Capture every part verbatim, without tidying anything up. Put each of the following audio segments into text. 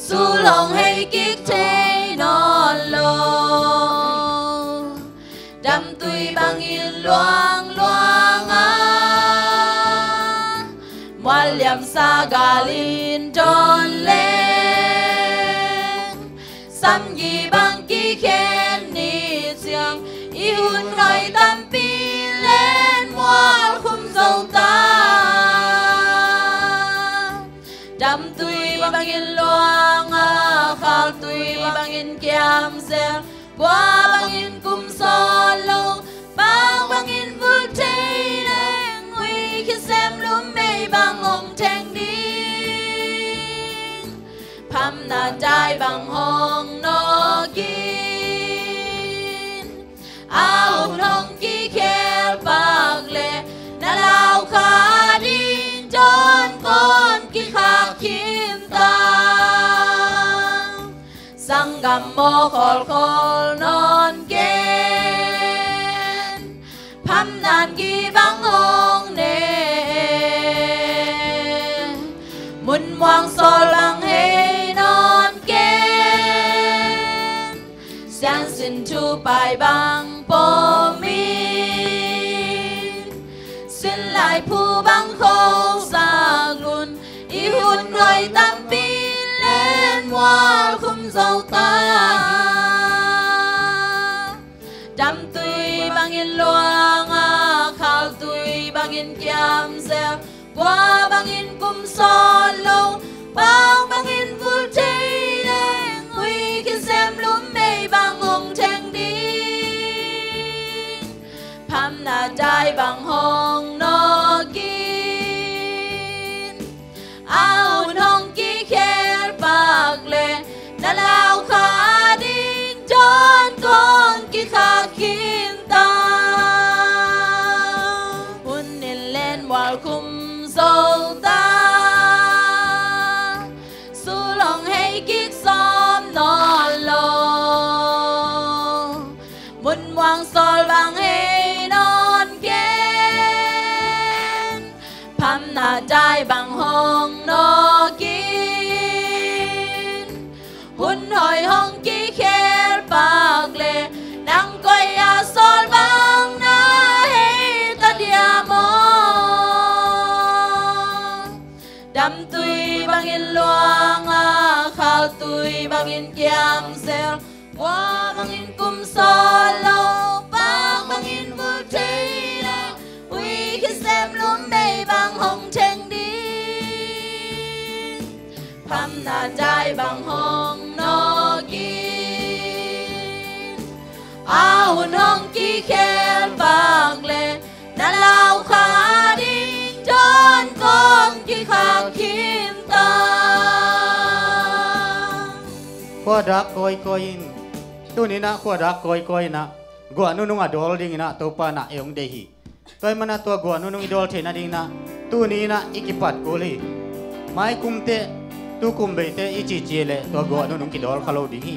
tul hong hei kik thei nawn lo. Damtui bangin luangluang a, mual liamsa galin dawn leng, samgi bang kikhen ni ciang, i hun hoi tampi len mual khum zo ta. Damtui bangin luang a, khaltui bangin kiam zel, kua bangin kum sawt lo, bang bangin vul thei leng, hui khisem lum mei bang hong theng ding, phamna dai bang hong nawk in. A hun hong kikhel pak le, na lau kha ding dawn kong kikhak khin ta. Sanggam maw khawlkhawl nawn ken, phamnan kibang hong ne. Mun muang sawl bang hei nawn ken, siansin thu pai bang pawm in, sin lai phu bang khosak un, i hun hoi tampi len mual khum zo ta. Damtui bangin luang a, khaltui bangin kiam zel, kua bangin kum sawt lo, bang bangin vul thei leng, hui khisem lum mei bang hong theng ding, phamna dai bang hong nawk in. A hun hong kikhel pak le, na lau kha ding dawn kong kikhak khin ta. Hun in len mual khum zo ta. Sul hong hei kik sawm nawn lo, mun muang sawl bang hei nawn ken, phamna dai bang hong nawk in. Hun hoi hong kikhel pak le, nang koi a sawl bang na hei ta diam aw. Damtui bangin luang a, khaltui bangin kiam zel, kua bangin kum sawt lo, bang bangin vul thei leng, hui khisem lum mei bang hong theng ding, phamna dai bang hong nawk in. A hun hong kikhel pak le, na lau kha ding dawn kong kikhak khin ta. Khua dak kawikawi in, tuni in ah khua dak kawikawi in ah guah nunung a dawl dingin ah Topa in ah ei hong deih hi. Tua ahih manin ah tua guah nunung i dawl theih nadingin ah tuni in ah i kipat kul hi. Mai kum teh, tu kum bei teh i cihcih leh tua guah nunung kidawl kha lo ding hi.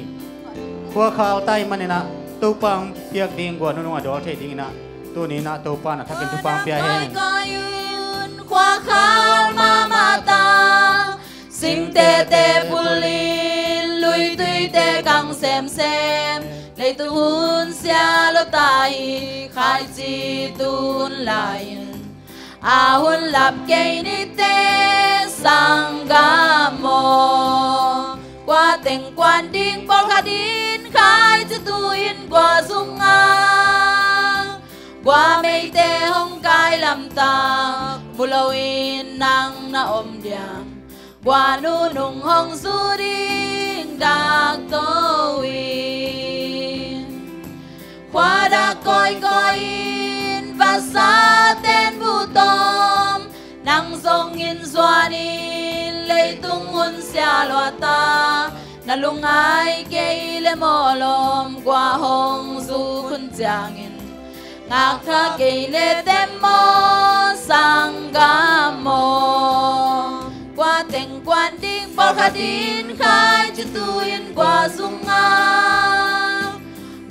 Khua khal ta ahih manin ah Topa hong piak ding guah nunung a dawl theih dingin ah tuni in ah Topa in a thakin thupha hong pia hen. Kawikawi un khua khal mahmah ta, singte teh pulin, luituite kang semsem, leitung hun sia lua ta hi, khaici tu hun lai-in a hun lap kei ni teh sanggam aw. Kua teng kuan ding pawlkhat in khaici tu-in kua zung a, kua meite hong kai lamtak mu loin nang na om diam? Kua nunung hong zu ding dak to in. Khua dak kawikawi in vasa ten bu tawm, nang zongin zuanin leitung hun sia lua ta. Na lungngai kei leh maw lawm, kua hong zuk hun ciangin ngak kha kei leh tem maw sanggam aw. Kua teng kuan ding pawlkhat in khaici tu-in kua zung a,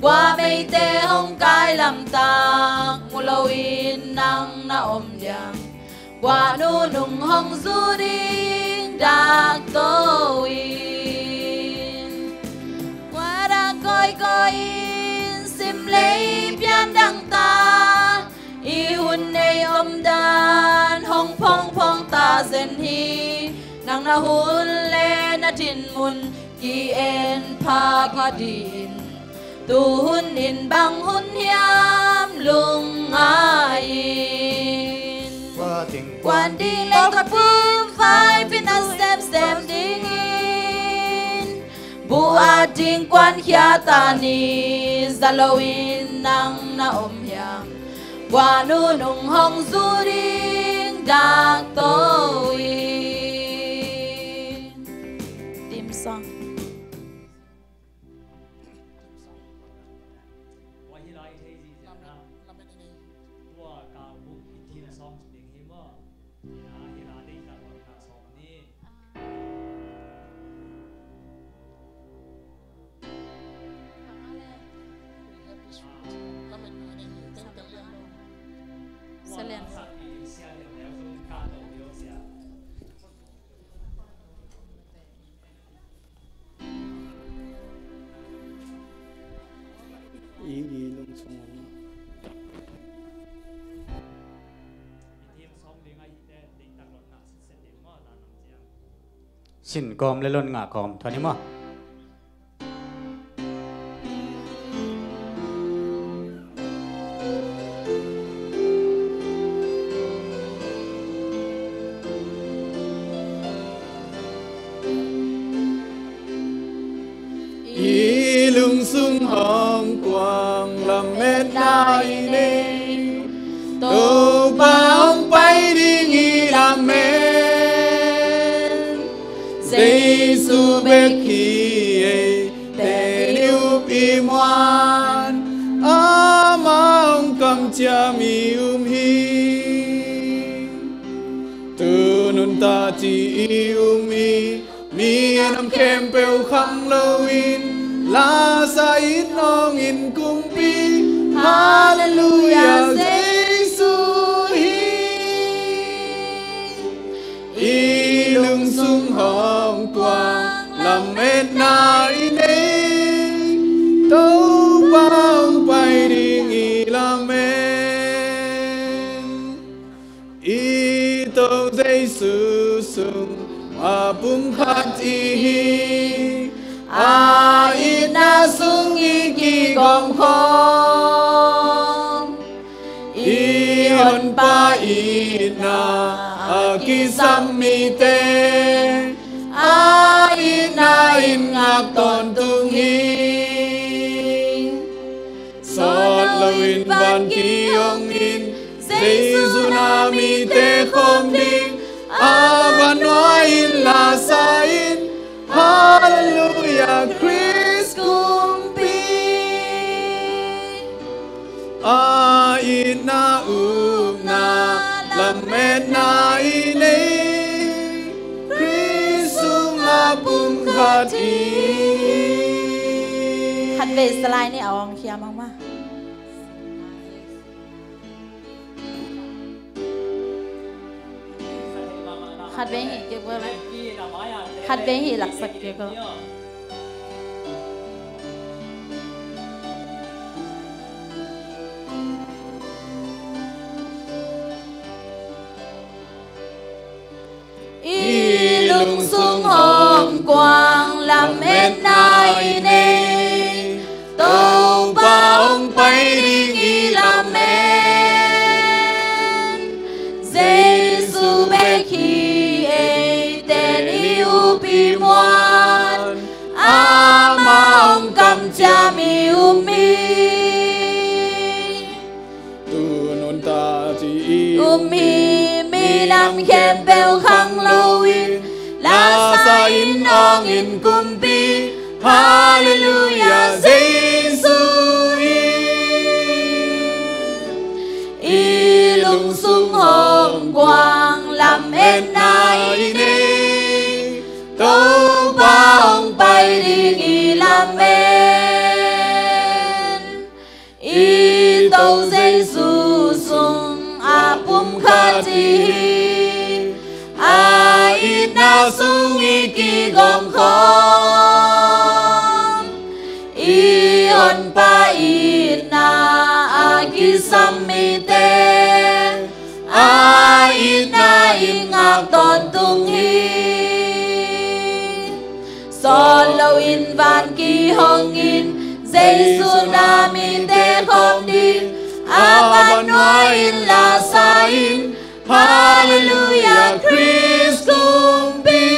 kua meite hong kai lamtak mu loin nang na om diam? Kua nunung hong zu ding dak to in. zen hi. Nang na hun le na dinmun ki-en pha pha dih in, tu hun in bang hun hiam lungngai in. Kuan ding le ka pum vai pi na semsem dingin, bu a ding kuan khia ta ni, za lo in nang na om hiam? Kua nunung hong zu ding dak to in. Theme song. Sin kawm le lon ngah kawm, tua ni maw? I lungsung hong kuang lametna i nei, Topa hong pai ding i lamen. Jesu bek hi ei, ten i up i muan, amah hong kamciam i um hi. Tu nuntak ci i um hi, mi a nam khempeuh khang loin, lasa in hong in kumpi, Halleluia, Jesu hi. I lungsung hong kuang lametna i nei, Topa hong pai ding i lamen. I Topa Jesu sung a pumkhat i hi, a itna sung i kigawmkhawm. I Honpa itna a kisam mite, a itna in ngak tawntung hi. Sawt loin van kihong in, Jesu na mite khawm ding, a van nuai in lasa in, Halleluia, Khrist kumpi. A itna upna lametna i nei, Khrist sungah pumkhat i. Khatvei salai ni a awng khia mahmah. Khatvei hih kik bel. Khatvei hih laksak kik bel. I lungsung hong kuang lametna i nei, Topa hong pai ding i lamen. Jesu bek hi ei, ten i up i muan, amah hong kamciam i um hi. Tu nuntak ci i um hi, mi nam khempeuh khang loin, lasa in hong in kumpi, Halleluia, Jesu hi. I lungsung hong kuang lametna i nei, Topa hong pai ding i lamen. I Topa Jesu sung a pumkhat i hi, a itna sung i kigawmkhawm. I Honpa itna a kisam mite, a itna in ngak tawn In van kihong in, Jesu na mite khawm ding, a van nuai in la sa in, Halleluiah, Khrist kumpi.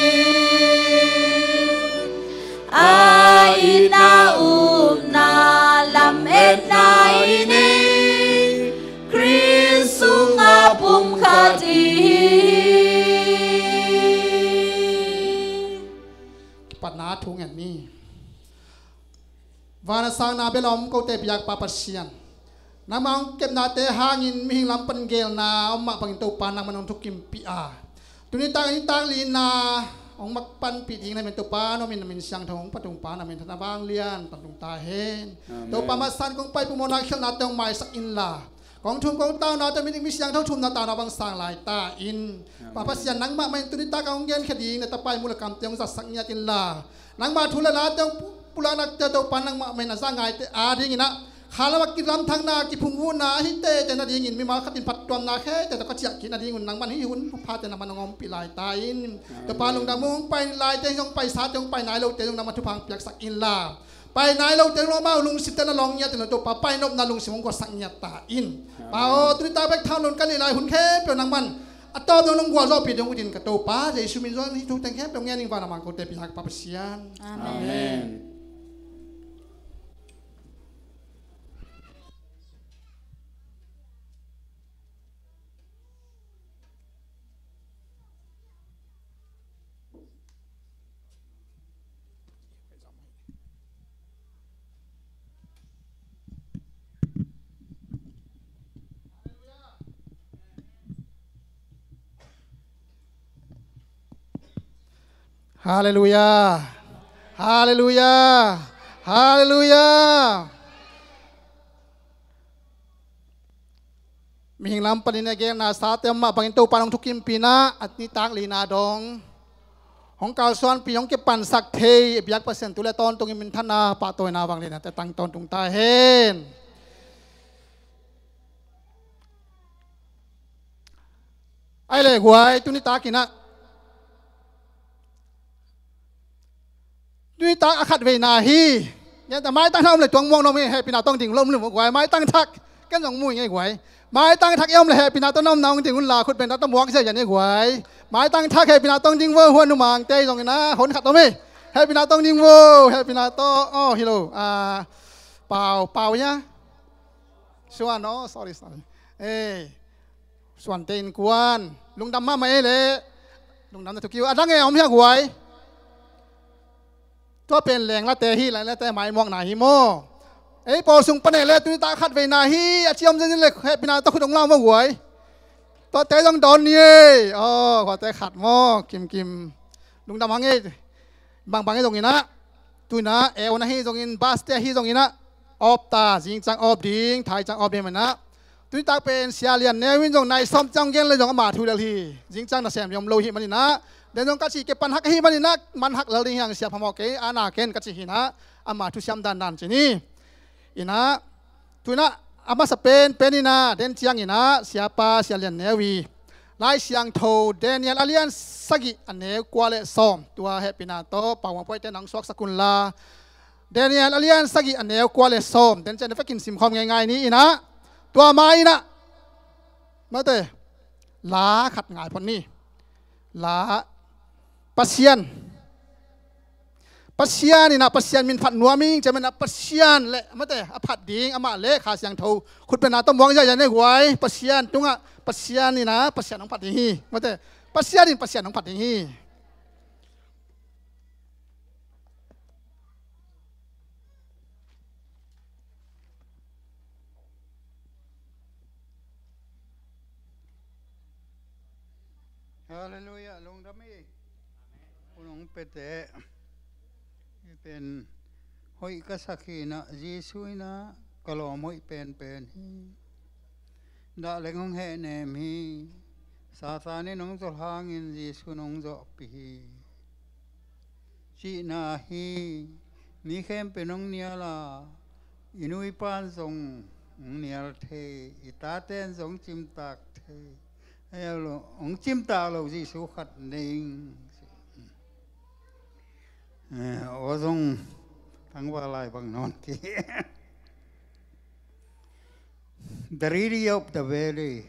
A itna upna lametna i nei, Khrist sungah pumkhat i hi. Kipatna thu ngen ni. Van a sangna bel a om kote biakpa Pasian, nangmah hong kepnate hangin mihing lam pan geelna a om mah bangin Topa nangman hong thukimpih a, tuni tak nitak lina hong mak panpih ding na min Topa na min, na min siangtho hong patung pa na min thana vanglian patung ta hen. Amen. Topa masa in kong pai pumawhna khialhnate hong maisak inla, kong thum kong taunate mi, mi siangtho thumna tauna bang sang lai ta in. Amen. Pa Pasian nangmah mah in tuni tak a hong genkhia ding na tapa i mu le kamte hong zatsak ngiat inla, nangmah thu le late hong pu-, pulaknate Topa nangmah mah in a za ngaite adingin ah, khalam a kilamthakna kiphungvuhna ahi tete nadingin mimal khat in phattuamna khete tawh ka ciah kik nadingun nangman hih hun phate nangman hong ompih lai ta in. Amen. Topa lungdam, hong pai laite hong paisate hong pai nai lote hong nangmah thupha hong piaksak inla, pai nai lote hong amau lungsimte na lawng ngiat in lo Topa pai nopna lungsim hong guahsak ngiat ta in. Amen. Pa aw, tuni tak bek thawn lo ka neih lai hun khempeuh nangman a tawp dong nong gualzawhpih ding uh din ka Topa Jesu min suang hih thu teng khempeuh ngen ing, van a mangkote biakpa Pasian. Amen. Amen. Halleluiah. Halleluiah. Halleluiah. Mihing lam panin a gelna sate om mah bangin Topa nong thukimpina a nitak lina dong hong kalsuanpih hong kipansak thei biak Pasian tu le tawntungin minthana pahtawina vanglianate tang tawntung ta hen. Ai le guai, tuni takin ah, tuni tak a khat veina hi. Ngen ta, maitang thak om le tuang muang nom hi, hehpihna tawng ding lo om le guai, maitang thak. Ken zong mui ngei guai. Maitang thak i om le hehpihna tawng nom na ong ding un la, khut beng ta tawng muang zia yan hi guai. Maitang thak hehpihna tawng ding vo, huan numang te zong ina hon khat om hi. Hehpihna tawng ding vo, hehpihna tawng, oh, hi lo. Ah, pau, pau ya. Suan, oh, sorry, sorry. Eh, Suante innkuan lungdam mahmah ei leh. Lungdam na thukiu a dang ei a om hiak huai. Tua pen lenglate hi, lenglate maimuakna hi maw. Ei pawl sung pan ei leh tuni tak khat veina hi, a ciam zen le hehpihna tua khut hong lau maw huai. Tuate zong dawn ni ei. Aw, huate khat maw, kimkim. Lungdam hang ei. Bangbang ei zong inah. Tuinah, eh, on ahi zongin, bus te ahi zonginah, op ta, zingcang op ding, thaicang op ding maninah. Tunitak pen Sia Lian Neu in zong nai sawm ciang gen le zong ama thu lel hi. Zingcang nasem liom lo hi maninah. Den zong ka ci ke pan hak ahi maninah, man hak lel ding hiang sia phamawh kei, ana ken ka ci hinah, ama thu siam dandan ci ni. Inah, Tuinah a masa pen pen inah, den cianginah, siapa Sia Lian Neu i Lai Siangtho Daniel a lian sagih a neu kua le sawm, tua hehpihna tawh pau mapuaite nang suaksak unla. Daniel a lian sagih a neu kua le sawm, den cian vekin simkhawm ngeingai ni inah, tua ma inah, mate, la khat ngai phot ni. La, Pasian. Pasian inah Pasian min phat nuam ing, ciaminah Pasian le, mate, a phat ding, amah le Kha Siangtho khutbetna tawh muang ziahziah nei guai, Pasian tungah, Pasian inah Pasian hong phat ding hi, mate, Pasian in Pasian hong phat ding hi. Halleluiah, lungdam hi. Hun hong pete. Hi pen hoih ka sak hinah, Jesu inah ka lawm hoih penpen hi. Dahleng hong hehnem hi. Satan in hong zawh hangin Jesu in hong zawhpih hi. Cihna hi. Mi khempeuh in hong nial a, i nuipan zong hong nial thei, i taten zong hong cimtak thei. Hong cimtak lo Jesu khat nei ing. Eh, Zong tangwa lai bang nawn ki. The Lily of the Valley.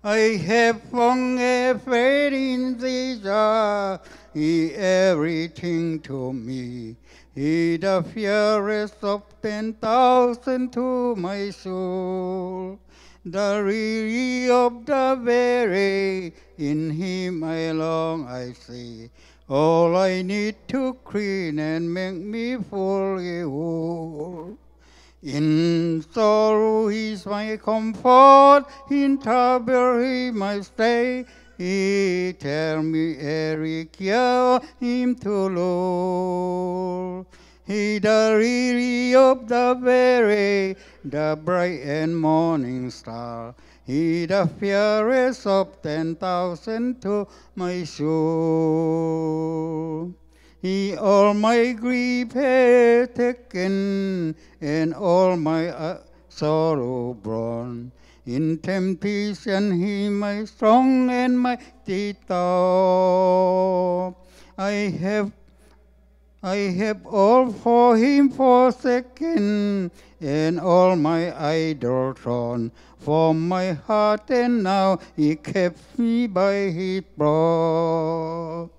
I have found a friend in Jesus. He everything to me. He the fairest of ten thousand to my soul. The Lily of the Valley, in him I long, I see. All I need to clean and make me fully whole. In sorrow he's my comfort, in trouble he my stay. He tell me every care him to Lord. He the Lily of the Valley, the bright and morning star. He the fairest of ten thousand to my soul. He all my grief has taken and all my uh, sorrow borne. In temptation he my strong and mighty tower. I have I have all for him forsaken, and all my idol thrown from my heart, and now he kept me by his blood.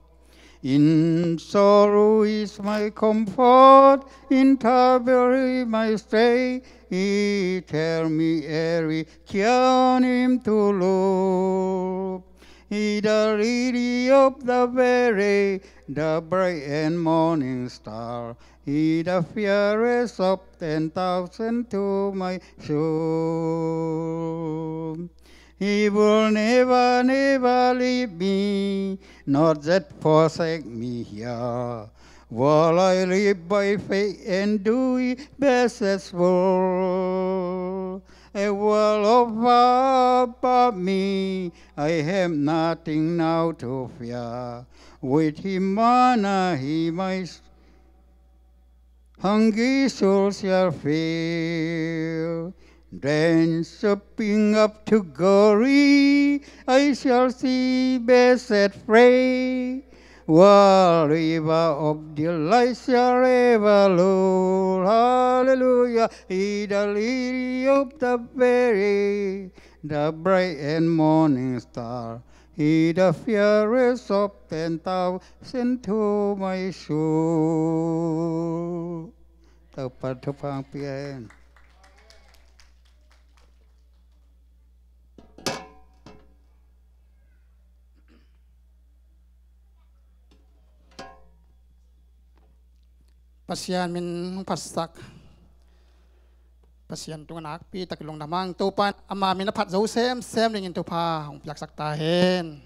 In sorrow is my comfort, in trouble is my stay. He tell me every care on him to look. He the lily of the valley, the bright and morning star. He the fairest of ten thousand to my soul. He will never, never leave me, not yet forsake me here. While I live by faith and do his best as well. A world of far above me, I have nothing now to fear. With him honor he my hungry soul shall fill. Then stepping up to glory, I shall see blessed free. While river of delight shall ever roll. Hallelujah. He the lily of the valley, the bright and morning star. He the fairest of ten thousand to my soul. Topa thupha hong pia hen. Pasian min hong phatsak. Pasian tungah nakpi tak lungdam hang. Topa in ama min a phat zo semsem dingin thupha hong piaksak ta hen.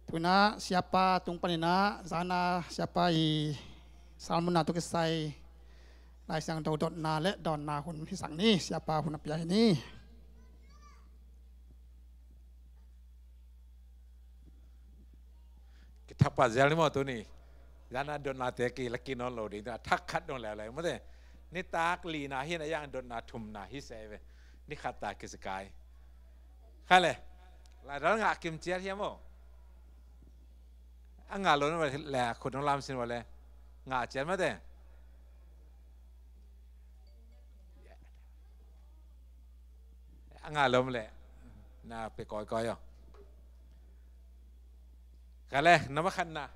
Tu-in ah siapa tung panin ah zan a siapa i sermon-na tawh kisai Lai Siangtho dotna le dawnna hun hisak ni. Siapa hun a pia hi ni. Kithak pah zel ni maw tuni. Zan a dotnate ki la ki nawn lo ding, thak khat dong leuleu maw te. Nitak lina hi-in a yang dotna thumna hi se ve. Ni khat ta kisikai. Kha le. Lai dal ngah kim ciat hiam maw? A ngah lo na le khut dong lam sin va le. Ngah ciat maw te. A ngah lom le na pe kawikawi aw. Kha le, na ma khatna,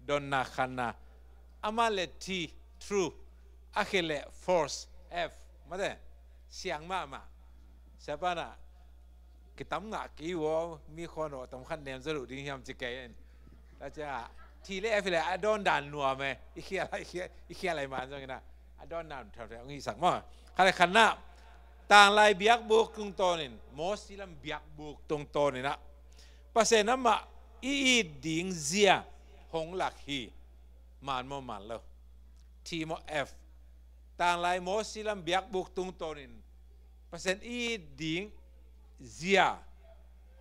dotna khatna. Ama le T, true. A khit le false, F. Maw te, siang mahmah. Siapa na kitam ngah kei uh, mi khuan aw tam khat nem zaw loh ding hiam ci kei in. Tua ciang a T le F le a dawn dan nuam e. I khial, i khial, i khial lai man zongin a, a dawn dan tham tham hong hisak maw. Kha le khatna, tanglai biakbuk tungtawnin, Mawsi lam biakbuk tungtawnin ah Pasian amah i it ding zia hong lak hi. Man maw man lo? T maw F? Tanglai Mawsi lam biakbuk tungtawnin Pasian i it ding zia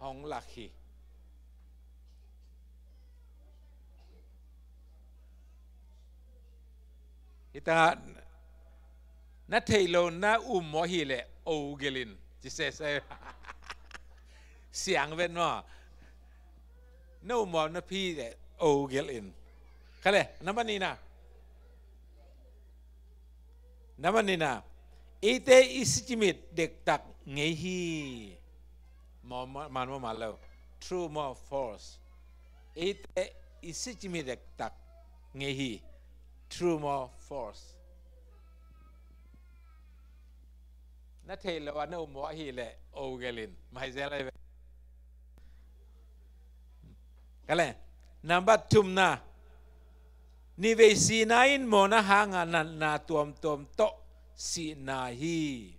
hong lak hi. Hi ta, na theih lo na um maw hi le o gelin ci sese. Siang ven maw? Na um maw na phi le o gelin. Kale, nambat nihna. Nambat nihna. Eite i sicimit dektak ngei hi. Maw, maw, man maw, man lo. True maw, false. Eite i sicimit dektak ngei hi. True maw, false. Na theih loh a na um maw ahih leh o gelh in. Maizel ahi ve. Kale, nambat thumna. Nihvei sihna in mawhna hanga natna tuamtuam tawh sihna hi.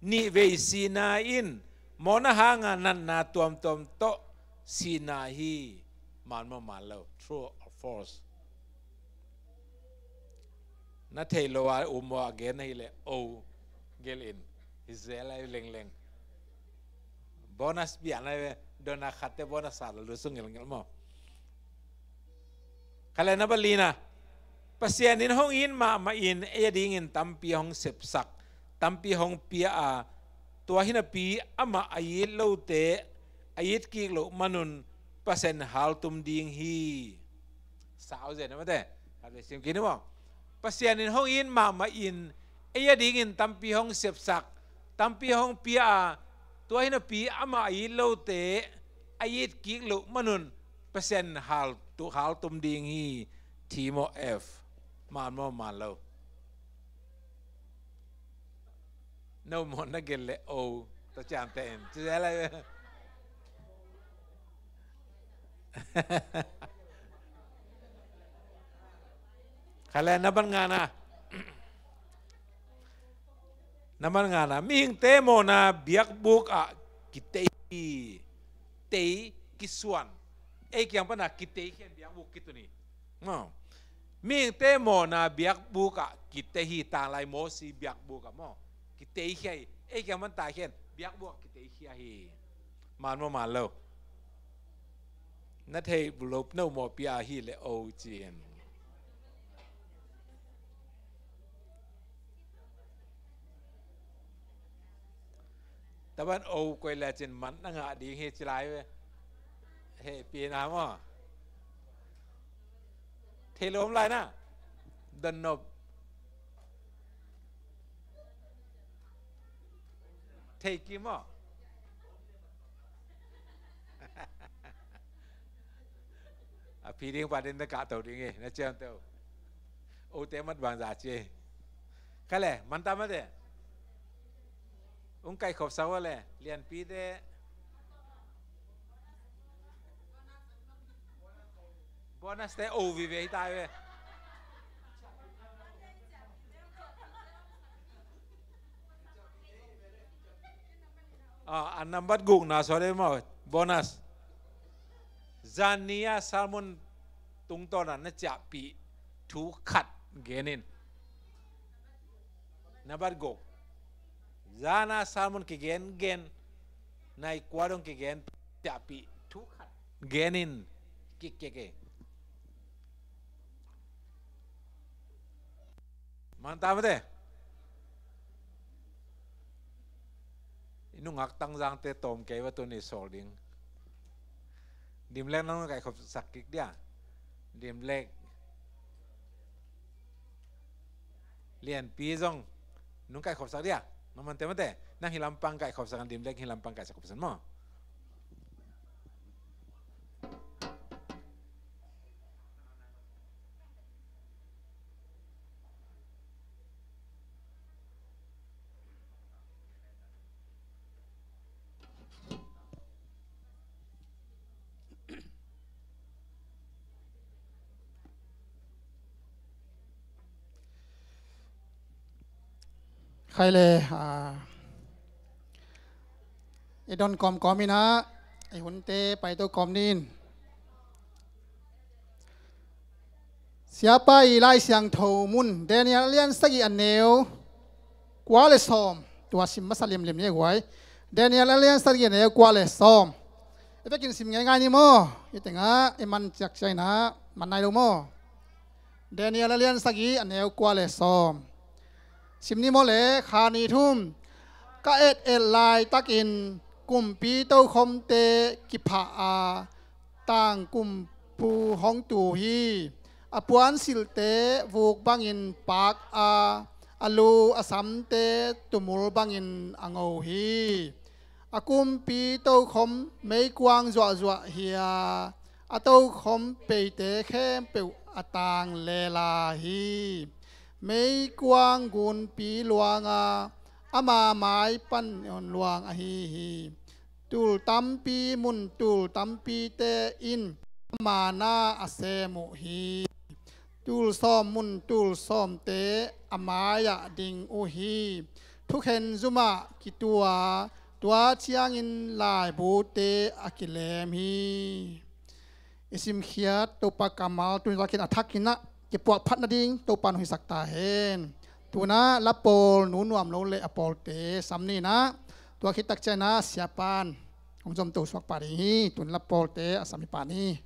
Nihvei sihna in mawhna hanga natna tuamtuam tawh sihna hi. Man maw, man lo. True or false? Na theih loh a um maw a gen ahih leh o gelh in. Hi zel ahi lengleng. Bonus piakna hi ve. Dona khatte bonus sa lo lu sung ngelngel maw. Kale, nambat lina. Pasian in hong it mahmah in ei a dingin tampi hong sepsak, tampi hong pia a, tua hi napi amah a it lote a it kik loh manun Pasian haltum ding hi. Sau zen a mate. Khat vei sim kik ni maw. Pasian in hong it mahmah in ei a dingin tampi hong sepsak, tampi hong pia a, tua hi napi amah a it lote a it kik loh manun Pasian hal tu, haltum ding hi. T maw, F? Man maw, man lo? No maw, na gelh leh o. Tua ciang te in ci zel lai ve. Kale, nambat ngana. Nambat ngana. Mihingte mawhna biakbuk ah kitei hi. Tei, kisuan. Ei kiang pana kitei khia in biakbuk kitun hi. Maw. Mihingte mawhna biakbuk ah kitei hi. Tanglai Mosi biakbuk ah maw, kitei khia hi. Ei kiang pan taikhia in biakbuk ah kitei khia hi. Man maw, man lo? Na theih loh, no maw, pia ahih leh o ci in. Taban o koih lecin man na ngah ding hi ci lai ve. Hehpihna maw. Theih loh om lai na. Donnop. Thei kim maw. A phi ding pa ding na kahto ding hi, na ciamteh uh. Ote mat bangzah ci. Kale, man ta mate. Ung kaihkhop sak uh le, Lianpite. Bonus te o vive hi ta ve. Ah, a nambat gukna sawt ei maw, bonus. Zan ni a sermon tungtawn a na ciahpih thu khat gen in. Nambat guk. Zan a sermon kigen gen, nai kua dong kigen, ciahpih thu khat gen in. Kik kik kik. Man ta mate. I nungak Tangzangte tawm kei va tuni sawl ding. Dimlek nang kaihkhop sak kik dia. Dimlek. Lianpi zong nung kaihkhop sak dia. Nang mante mate. Nang hi lampang kaihkhop sak, Dimlek hi lampang kaihkhop sak maw. Khai le, a, i don kawmkawm in ah, i hunte paito kawm ni in. Siapa i Lai Siangtho mun, Daniel a lian sagih a neu kua le sawm, tua sim masa limlim ni a guai. Daniel a lian sagih a neu kua le sawm. I vekin sim ngeingai ni maw, i tengah i man ciakciak in ah, man nai lo maw. Daniel a lian sagih a neu kua le sawm. Sim ni maw le, kha ni thum. Ka et et laitakin kumpi tokhomte kiphah a, tangkum phu hong tu hi. A puansilhte vuk bangin paak a, a lu a samte tumul bangin a ngo hi. A kumpi tokhom meikuang zuahzuah hi a, a tokhom peite khempeuh a tang lela hi. Meikuang gunpi luang a, ama mai pan luang ahi hi. Tul tampi mun tul tampite in ama na a sem uh hi. Tul sawm mun tul sawmte a mai-ah ding uh hi. Thukhen zumah kitua, tua ciangin laibute a kilem hi. I simkhiat Topa kammal tuni takin a thakin ah kipuahphat nading Topa hong hisak ta hen. Tuna lapawl nu nuam lo le a pawlte sam ni in ah, tua khit tak ciangin ah siapan hong zomto suak pah ding hi. Tun lapawlte a sam hi pah ni.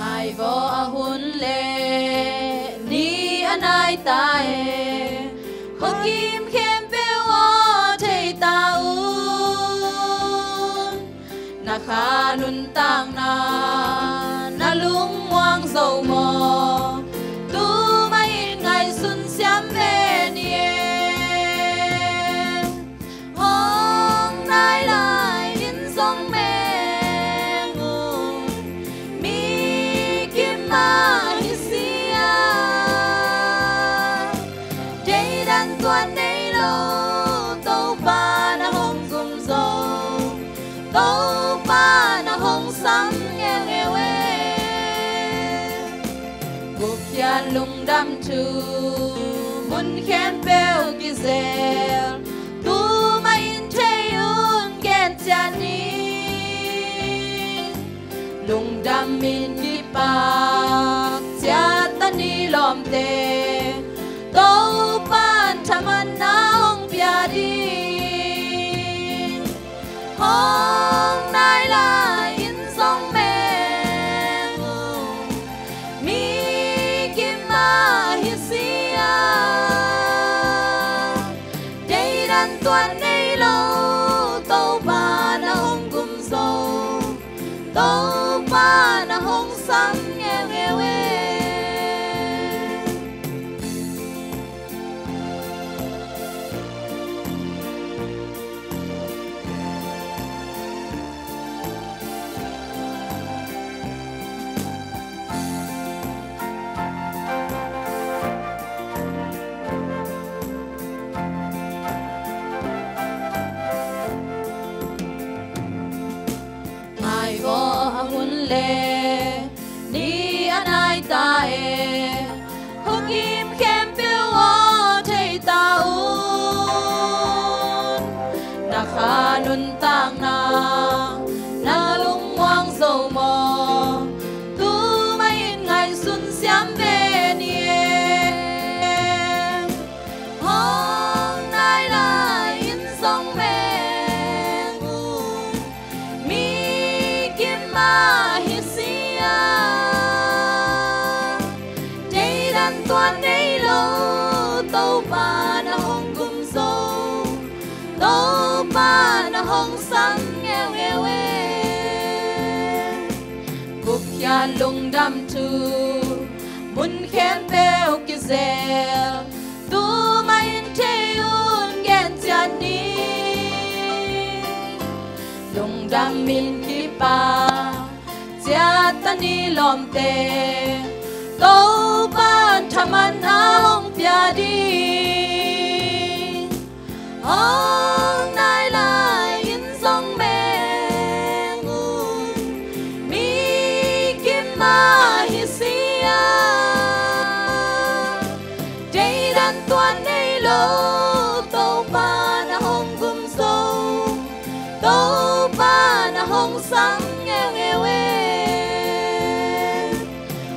Ngaivaw a hun le ni a nai ta e, khuakim khempeuh aw thei ta un. Na kha nuntakna na lungmuang zo maw? Tuma in ngaihsun siam ve ni e. Hong nai lai in zong meng un, mi kim mah hi si a, deidan tuan nei lo Topa na hong gum zo, Topa na hong sam ngeungeu e. Gupkhiat lungdam thu mun khempeuh kizel, tuma in thei un gen ciat ni. Lungdam in kipak ciat a ni lawmte, Topa'n thamanna hong pia ding. Hong nai lai in zong meng un, mi kim mah hi si a, deidan tuan nei lo Topa na hong gum zo, Topa na hong sam ngeungeu e. Ngaivaw a hun le ni a nai ta e, khuakim khempeuh aw thei ta un. Na kha nuntakna na lungmuang zo maw? Tuma in ngaihsun siam ve ni e. Hong nai lai in zong meng un, mi kim mah hi si a, deidan tuan nei lo Topa na hong gum zo, Topa na hong sam ngeungeu e. Gupkhiat lungdam thu mun khempeuh kizel, tuma in thei un gen ciat ni. Lungdam in kipak Ni lawmte Topa'n thaman a hong pia ding. Hong nai lai in zong meng un, mi kim mah hi si a, deidan tuan nei lo, Topa na hong gum zo, Topa na hong sang ngeungeu e.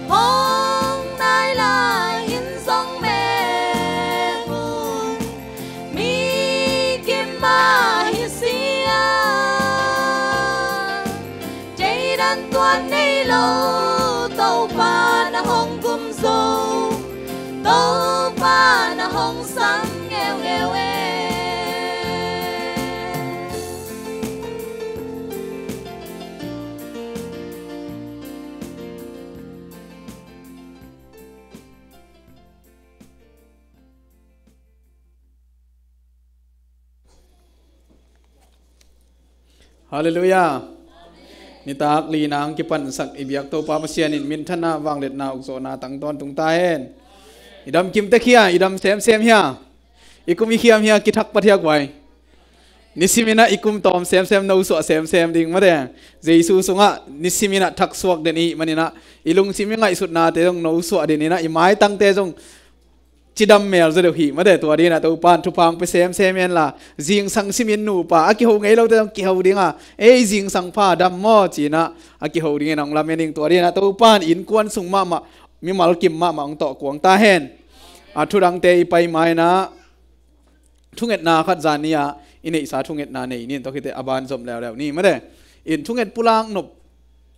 Hong nai lai in zong meng un, mi kim mah hi si a, deidan tuan nei lo, Topa na hong gum zo, Topa na hong sang ngeungeu e. Halleluiah. Nitak li nang kipansak i biak Topa Pasian in minthanna, vangliatna, ukzawhna tang tawntung ta hen. I damkim tek hia, i dam semsem hia, i kum i khiam hia, kithak pat hia guai. Nisimin ah i kum tawm semsem, no suah semsem ding mate. Jesu sungah nisimin ah thaksuak den i hih manin ah, i lungsim i ngaihsutnate zong no suah den in ah, i maitangte zong cidam mel zaw deuh hi mate. Tua dingin ah Topa'n thupha hong pia semsem hen la, zingsang simin nupa a kiho ngei lote zong kiho ding a, ei zingsang pa dam maw ci-in ah a kiho dingin hong lamen ing. Tua dingin ah Topa'n innkuan sung mahmah, mimal kim mahmah hong tawh kuang ta hen. A thudangte i pai ma-in ah thungetna khat zan ni-a i neihsa thungetna nei ni, tua khit teh a ban zom leuleu ni mate. In thunget pulak nop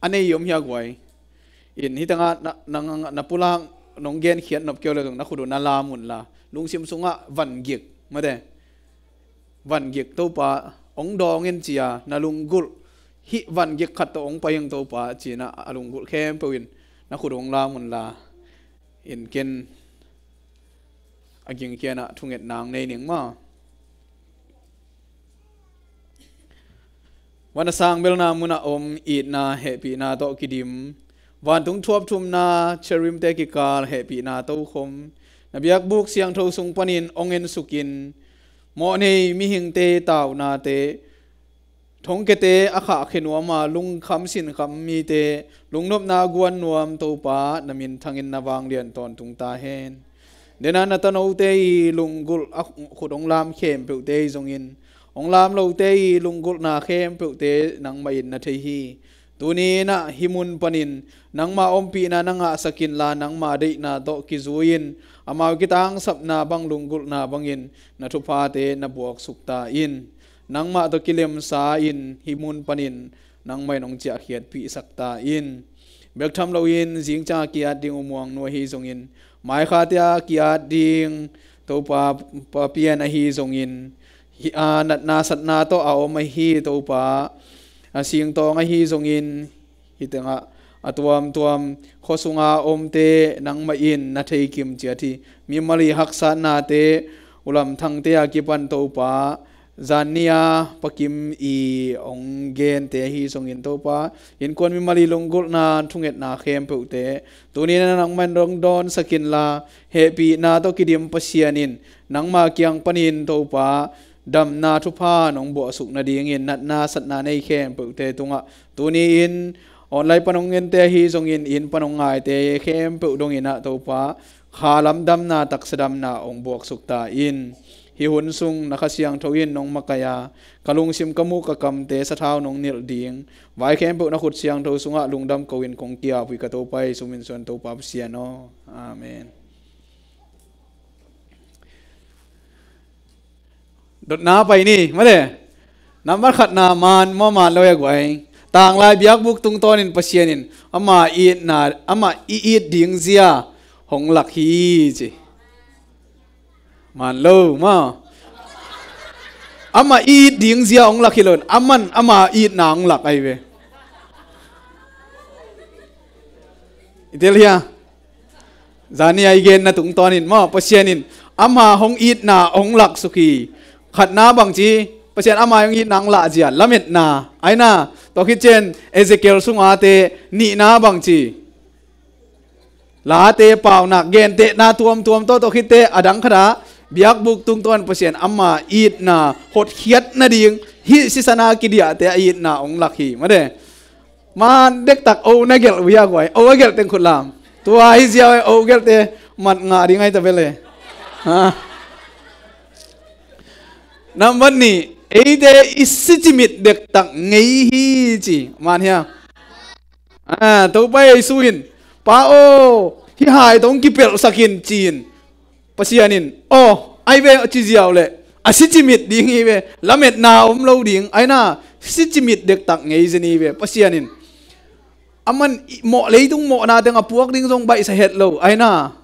a nei i om hia guai? In hih tengah na, na, na pulak nong genkhiat nop kei uh leh zong na khut uh na lam un la, lungsim sungah vangik mate. Vangik, Topa hong dawng in ci-a na lunggulh, hih vangik khat tawh hong pai ing Topa ci-in ah a lunggulh khempeuh in na khut uh hong lam un la. In ken a gingkian ah thungetna hong nei ning maw? Van a sang belna mun ah om, itna hehpihna tawh kidim, vantung thuap thumna, cherubimte kikal hehpihna tokhom, na biakbuk siangtho sung panin hong ensuk in, mawhnei mihingte taunate, thongkiate a khahkhia nuam a, lungkham sinkham mite lungnopna guan nuam Topa, na minthangin na vanglian tawntung ta hen. Dena na tanote i lunggulh a khut hong lam khempeuhte hi zongin, hong lam lote i lunggulhna khempeuhte nangmah in na thei hi. Tuni in ah hih mun panin nangma ompihna na ngahsak inla, nangma deihna tawh kizui-in amau kitangsapna bang lunggulhna bangin na thuphate na buaksuk ta in. Nangmah tawh kilemsa in hih mun panin nangmah in hong ciahkhiatpihsak ta in. Bek tham loin zing ciang a ki-at ding U Muang nu ahi zongin, mai khate a ki-at ding Topa Pa Pian ahi zongin, hih a natna satna tawh a om ahi Topa a Singtawng ahi zongin, hih tengah a tuamtuam khua sunga omte nangmah in na thei kim ciat hi. Mimal i haksatnate, ulam thangte a kipan Topa, zan ni-a Pa Kim i hong gente ahi zongin Topa, innkuan mimal i lunggulhna thungetna khempeuhte tuni-in ah nangmah in hong dawnsak inla, hehpihna tawh kidim Pasian in nangma kiang panin Topa, damna thupha nong buahsuk nadingin natna satna nei khempeuhte tungah, tuni-in online pan hong gente ahi zongin, inn pan hong ngaite khempeuh dongin ah Topa, khalam damna, taksa damna hong buaksuk ta in. Hih hun sung na Kha Siangtho in nong makaih a, ka lungsim, ka muk, ka kamte sathau nong nilh ding vai khempeuh na khut siangtho sungah lungdam ko-in kong ki-ap uh hi ka Topa Jesu min suang, Topa Pasian aw. Amen. Dotna pai ni mate. Nambat khatna, man maw, man lo hia guai? Tanglai biakbuk tungtawnin Pasian in ama itna, ama i it ding zia hong lak hi ci. Man lo maw? Ama i it ding zia hong lak hi lo-in, aman ama itna hong lak ahi ve. I tel hia? Zani a i genna tungtawnin maw, Pasian in ama hong itna hong laksuk hi. Khatna bang ci? Pasian ama hong itna hong lahzia, lametna. Aina, tua khit ciang Ezekiel sunga te nihna bang ci. Late paunak, gentehna tuamtuam tawh, tua khitte a dang khat ah biakbuk tungtawn Pasian ama itna hotkhiat nading, hih sisan a kidiahte a itna hong lak hi. Mate. Man dektak o na gelh uh hia guai, o a gelh teng khut lam. Tua hi ziau e, o gelhte mat ngah ding ahi ta bel e. Ha. Nambat nih, eite i sicimit dektak ngei hi ci. Man hia. Ah, Topa Jesu in, Pa aw, hih hai tawh hong kipelhsak in ci-in. Pasian in, aw, ai ve a ci ziau leh a sicimit ding hi ve, lametna om lo ding, aina, sicimit dektak ngei zen hi ve. Pasian in a man mawh, leitung mawhna teng a puak ding zong baihsa het lo, aina,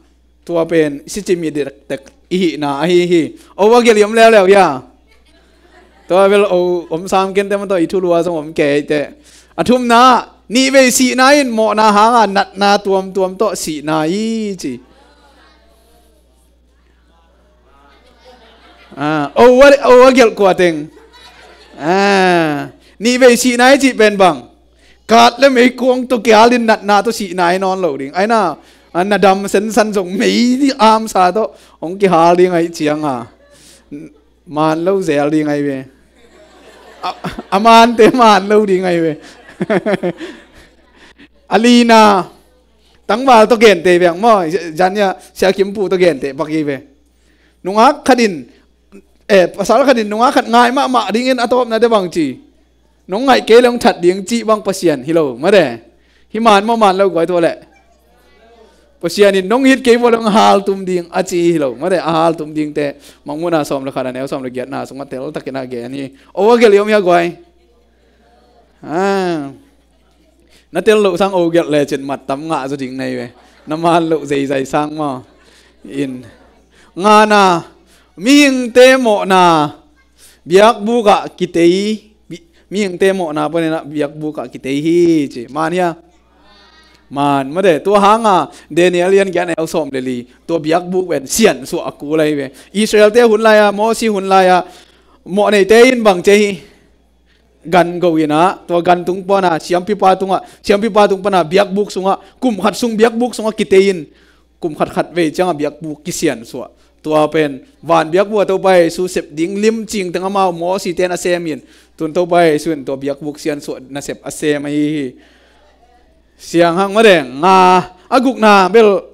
tua pen sicimit dektak i hihna ahi hi. O a gelh i om leuleu hia. Tua bel o om sam kente maw, tua i thulu ah zong om kei teh. A thumna, nihvei sihna in mawhna hanga natna tuamtuam tawh sihna hi ci. Ah, o a, o a gelh kua teng. Ah, nihvei sihna hi cih pen bang. Kat le meikuang tawh kihal in natna tawh sihna hi nawn lo ding. Aina, a na dam sensan zong mei amsa tawh hong kihal ding ahih cianga man lo zel ding ahi ve. A, a mante man lo ding ahi ve. A lina, tangval tawh gente veng maw, zania Sia Kim Pu tawh gente pak hi ve. Nungak khat in, eh, pasal khat in nungak khat ngai mahmah dingin a tawpna te bang ci. Nong ngaih kei le hong that ding cih bang Pasian hi lo, mate. Hi man maw, man lo guai tua leh. Pasian in nong it kei vua le hong haltum ding a ci hi lo, mate. A haltum dingte Mangmuhna sawm le khat a neu sawm le giatna sungah teltakin a gen hi. O a gelh i om hia guai. Ah. Na tel loh sang o gelh lecin mat tam ngah zaw ding na hi ve. Na man loh zeizai sang maw. In. Ngana, mihingte mawhna biakbuk ah kitei, bi-, mihingte mawhna panin ah biakbuk ah kitei hi ci. Man hia? Man, mate, tua hanga Daniel lian giat neu sawm le li, tua biakbuk pen siansuah a kul ahi ve. Israelte hun lai-a, Mosi hun lai-a, mawhneite in bang ci hi. Gan go in ah, tua gan tung pana, siampipa tungah, siampipa tung pana biakbuk sungah, kum khat sung biakbuk sungah kitei in, kum khat khat vei ciangah biakbuk kisiansuah. Tua pen van biakbuk a Topa Jesu sep ding limcing teng amau Mosi ten a sem in, tun Topa Jesu in tua biakbuk siansuah nasep a sem ahi hi. Sianghang madeng nga, a gukna bel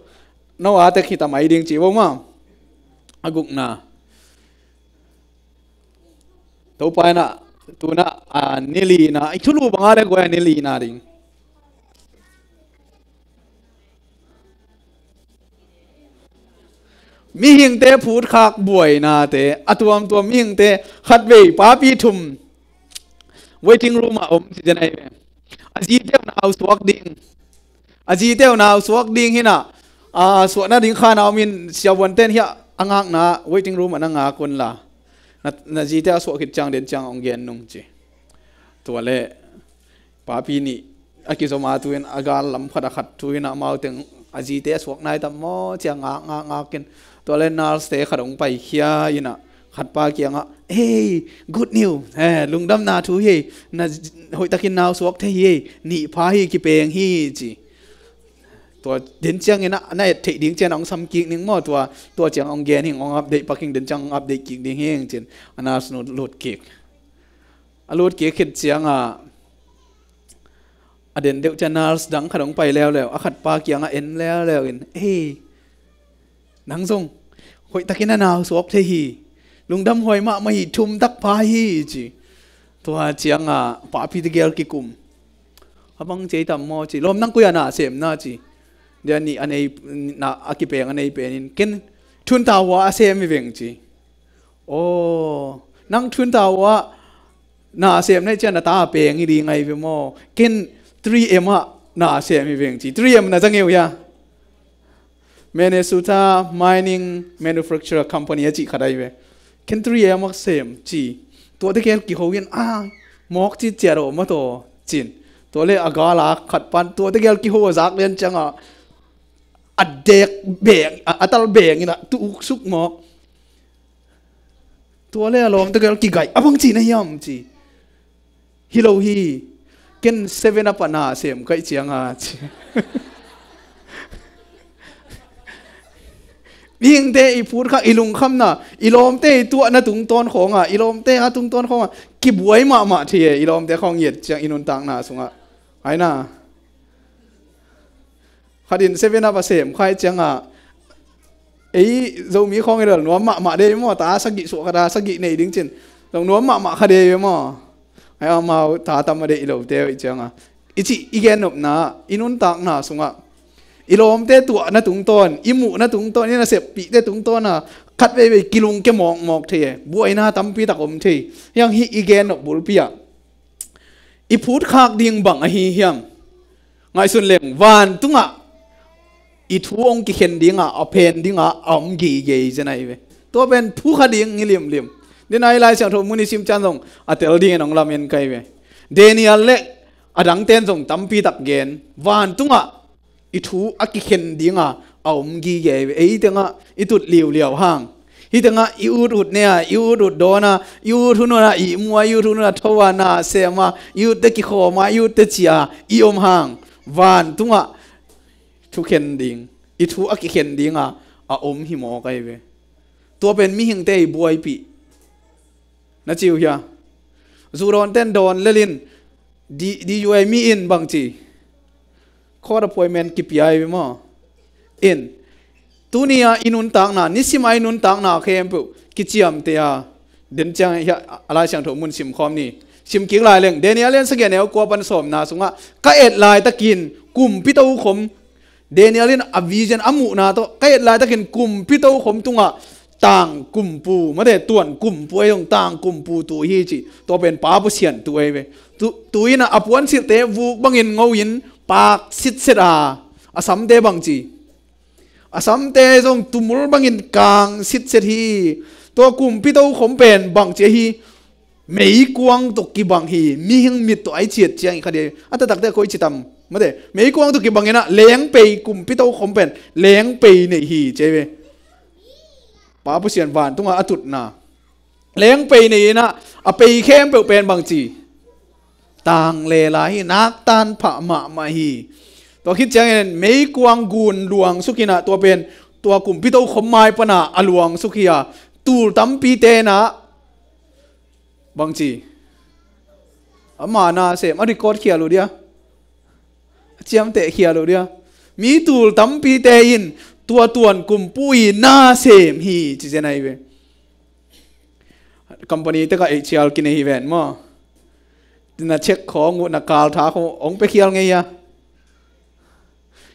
Noah tek hita mai ding ci vo maw. A gukna. Topa in ah, tuna, a, ni lina, i thulu banga le guai a ni lina ding. Mihingte phutkhak buainate, a tuamtuam mihingte khatvei papi thum waiting room ah om ci den ahi ve. A zite uh nau suak ding. A zite uh nau suak ding hi nah, a, suahna ding khan a om in siavuanten hiah a ngakna waiting room ah na ngak un la. Na, na zite a suah khit ciang den ciang hong gen nung ci. Tua le papi nih a kizom a tu in a gal lam khat a khat tu in amau teng a zite a suak nai tam maw ci a ngak ngak ngak in. Tua le nurse te khat hong paikhia in ah khatpa kiangah, "Hey, good news, eh, lungdamna thu hi, na hoihtakin nau suak thei hi, nih pha hi, kipeng hi," ci. Tua den ciangin ah na et theih ding cian hong sam kik ning maw, tua, tua ciang hong gen hing, hong update pak hing, den ciang hong update kik ding hing cin a nurse nu lut kik. A lut kik khit ciangah a den deuh ciang nurse dang khat hong pai leuleu, a khatpa kiangah en leuleu in, "Ei, nang zong hoihtakin a nau suak thei hi, lungdam huai mahmah hi, thum tak pha hi," ci. Tua ciangah papi tegel kikum. "A bang ci tam maw?" ci. "Lawm, nang koi a na sem na?" ci. Dia nih a nei, na, a kipeng a nei penin, "Ken Twin Tower a sem hi veng," ci. "Aw, nang Twin Tower ah na sem na hi cian na ta peng hi ding ahi ve maw? Ken three M ah na sem hi veng," ci. Three M na za ngei uh hia? Minnesota Mining Manufacturer Company a cih khat ahi ve. "Ken three M ah sem," ci. Tua tegel kiho in, "A, mawk ci ciat aw ma taw," cin. Tua le a gala khat pan tua tegel kiho a zak lian ciangah a dek beng, a, a tal beng in a tu uksuk mawk. Tua le a lawmte gel kigaih a bang ci na hiam ci. Hi lo hi. Ken seven up a na sem kaih cianga ci. Mihingte i phutkhak i lungkhamna, i lawmte i tuahna tungtawn khawnga, i lawmte a tungtawn khawnga kibuai mahmah thei e. I lawmte khawng i et ciang i nuntakna sungah, aina, khatin seven up a sem khai cianga, ei Zomi khawng i lal nuam mahmah dei maw, ta sagih suah kha ta sagih nei ding cin, zong nuam mahmah kha dei maw. Ai amau ta tam a deih lote i cianga, i cih i gennopna, i nuntakna sungah i lawmte tuahna tungtawn, i muhna tungtawn, i naseppihte tungtawna khat veivei kilungkia mawkmawk thei e. Buaina tampi tak om thei. Hiang hih i gennop bulpi ah i phutkhak ding bang ahi hiam? Ngaihsun leng, vantungah i thu hong kikhen dinga a phen dinga a om gige zen ahi ve. Tua pen thu kha ding hi limlim. Dena i Lai Siangtho mun i sim ciang zong a tel dingin hong lamen kai ve. Daniel le a dangten zong tampi tak gen. Vantungah i thu a kikhen dinga a om gige ahi ve. Ei tengah i tut liuliau hang, hi tengah i ut ut ne a, i ut ut dawn a, i ut hun a ihmu a, i ut hun a tho a, na sem a, i utte kikhawm a, i utte cia i om hang, vantungah thukhen ding, i thu a kikhen dinga a om hi mawk ahi ve. Tua pen mihingte i buaipih na ci uh hia? Zu dawnten dawn lelin di, di U A mi in bang ci? Court appointment kipia ahi ve maw? In, tuni a i nuntakna, nisim a i nuntakna khempeuh kiciamteh a, den ciang hia, a Lai Siangtho mun sim khawm ni. Sim kik lai leng, Daniel lian sagih a neu kua pan sawmna sungah ka et laitakin kumpi tokhom, Daniel in a vision a muhna tawh ka et laitakin kumpi tokhom tungah tang kumpu, mate, tuan kumpu ei hong tang kumpu tu hi ci. Tua pen Pa Pasian tu ei ve. Tu, tu in a puansilhte vuk bangin ngo in pak sitset a, a samte bang ci? A samte zong tumul bangin kang sitset hi. Tua kumpi tokhom pen bang ci ahi? Meikuang tawh kibang hi. Mihing mit tawh ai ciat ciang i kha dia a taktakte koi ci tam, mate, meikuang tawh kibang inah lengpei, kumpi tokhom pen lengpei nei hi ci ei ve. Pa Pasian vantunga a tutna lengpei nei inah a pei khempeuh pen bang ci? Tang lela hi, naktan phah mahmah hi. Tua khit ciangin meikuang gun luang suk inah tua pen tua kumpi tokhom mai pana a luang suk hi a, tul tampi tenah bang ci? Ama na sem a record khial uh dia, a ciamteh khial uh dia. Mi tul tampite in tua tuan kumpu i na sem hi ci zen ahi ve. Company tekah ei cial kinei hi ven maw? Na check khawng uh, na kaltha khawng uh hong pia khial ngei a.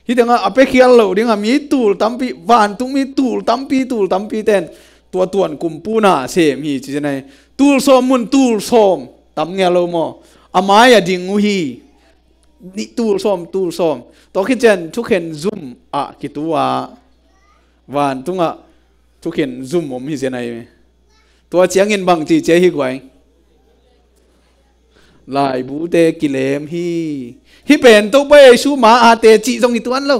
Hi tengah a pia khial lo dingah mi tul tampi, vantung mi tul tampi, tul tampi ten tua tuan kumpu na sem hi ci zen ahi. Tul sawm mun tul sawm tam ngel lo maw? A mai a ding uh hi. Nih tul sawm, tul sawm. Tua khit cian thukhen zum ah kitu a, vantungah thukhen zum om hi zen ahi ve. Tua ciangin bang ci cia hi guai? Laibute kilem hi. Hih pen Topa Jesu ma ate cih zong hi tuan lo.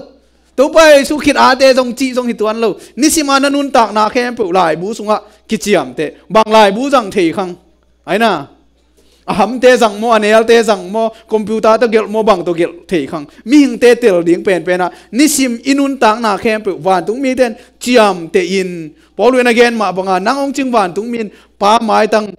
Topa Jesu khit ate zong cih zong hi tuan lo. Nisim a na nuntakna khempeuh laibu sungah kiciamteh. Bang laibu zang thei khang? Aina, a hamte zang maw, a nelte zang maw, computer tawh gelh maw, bang tawh gelh thei khang? Mihingte tel ding penpenah nisim i nuntakna khempeuh vantung miten ciamteh in. Paul in a gen mah banga nang hong cing vantung min Pa maitang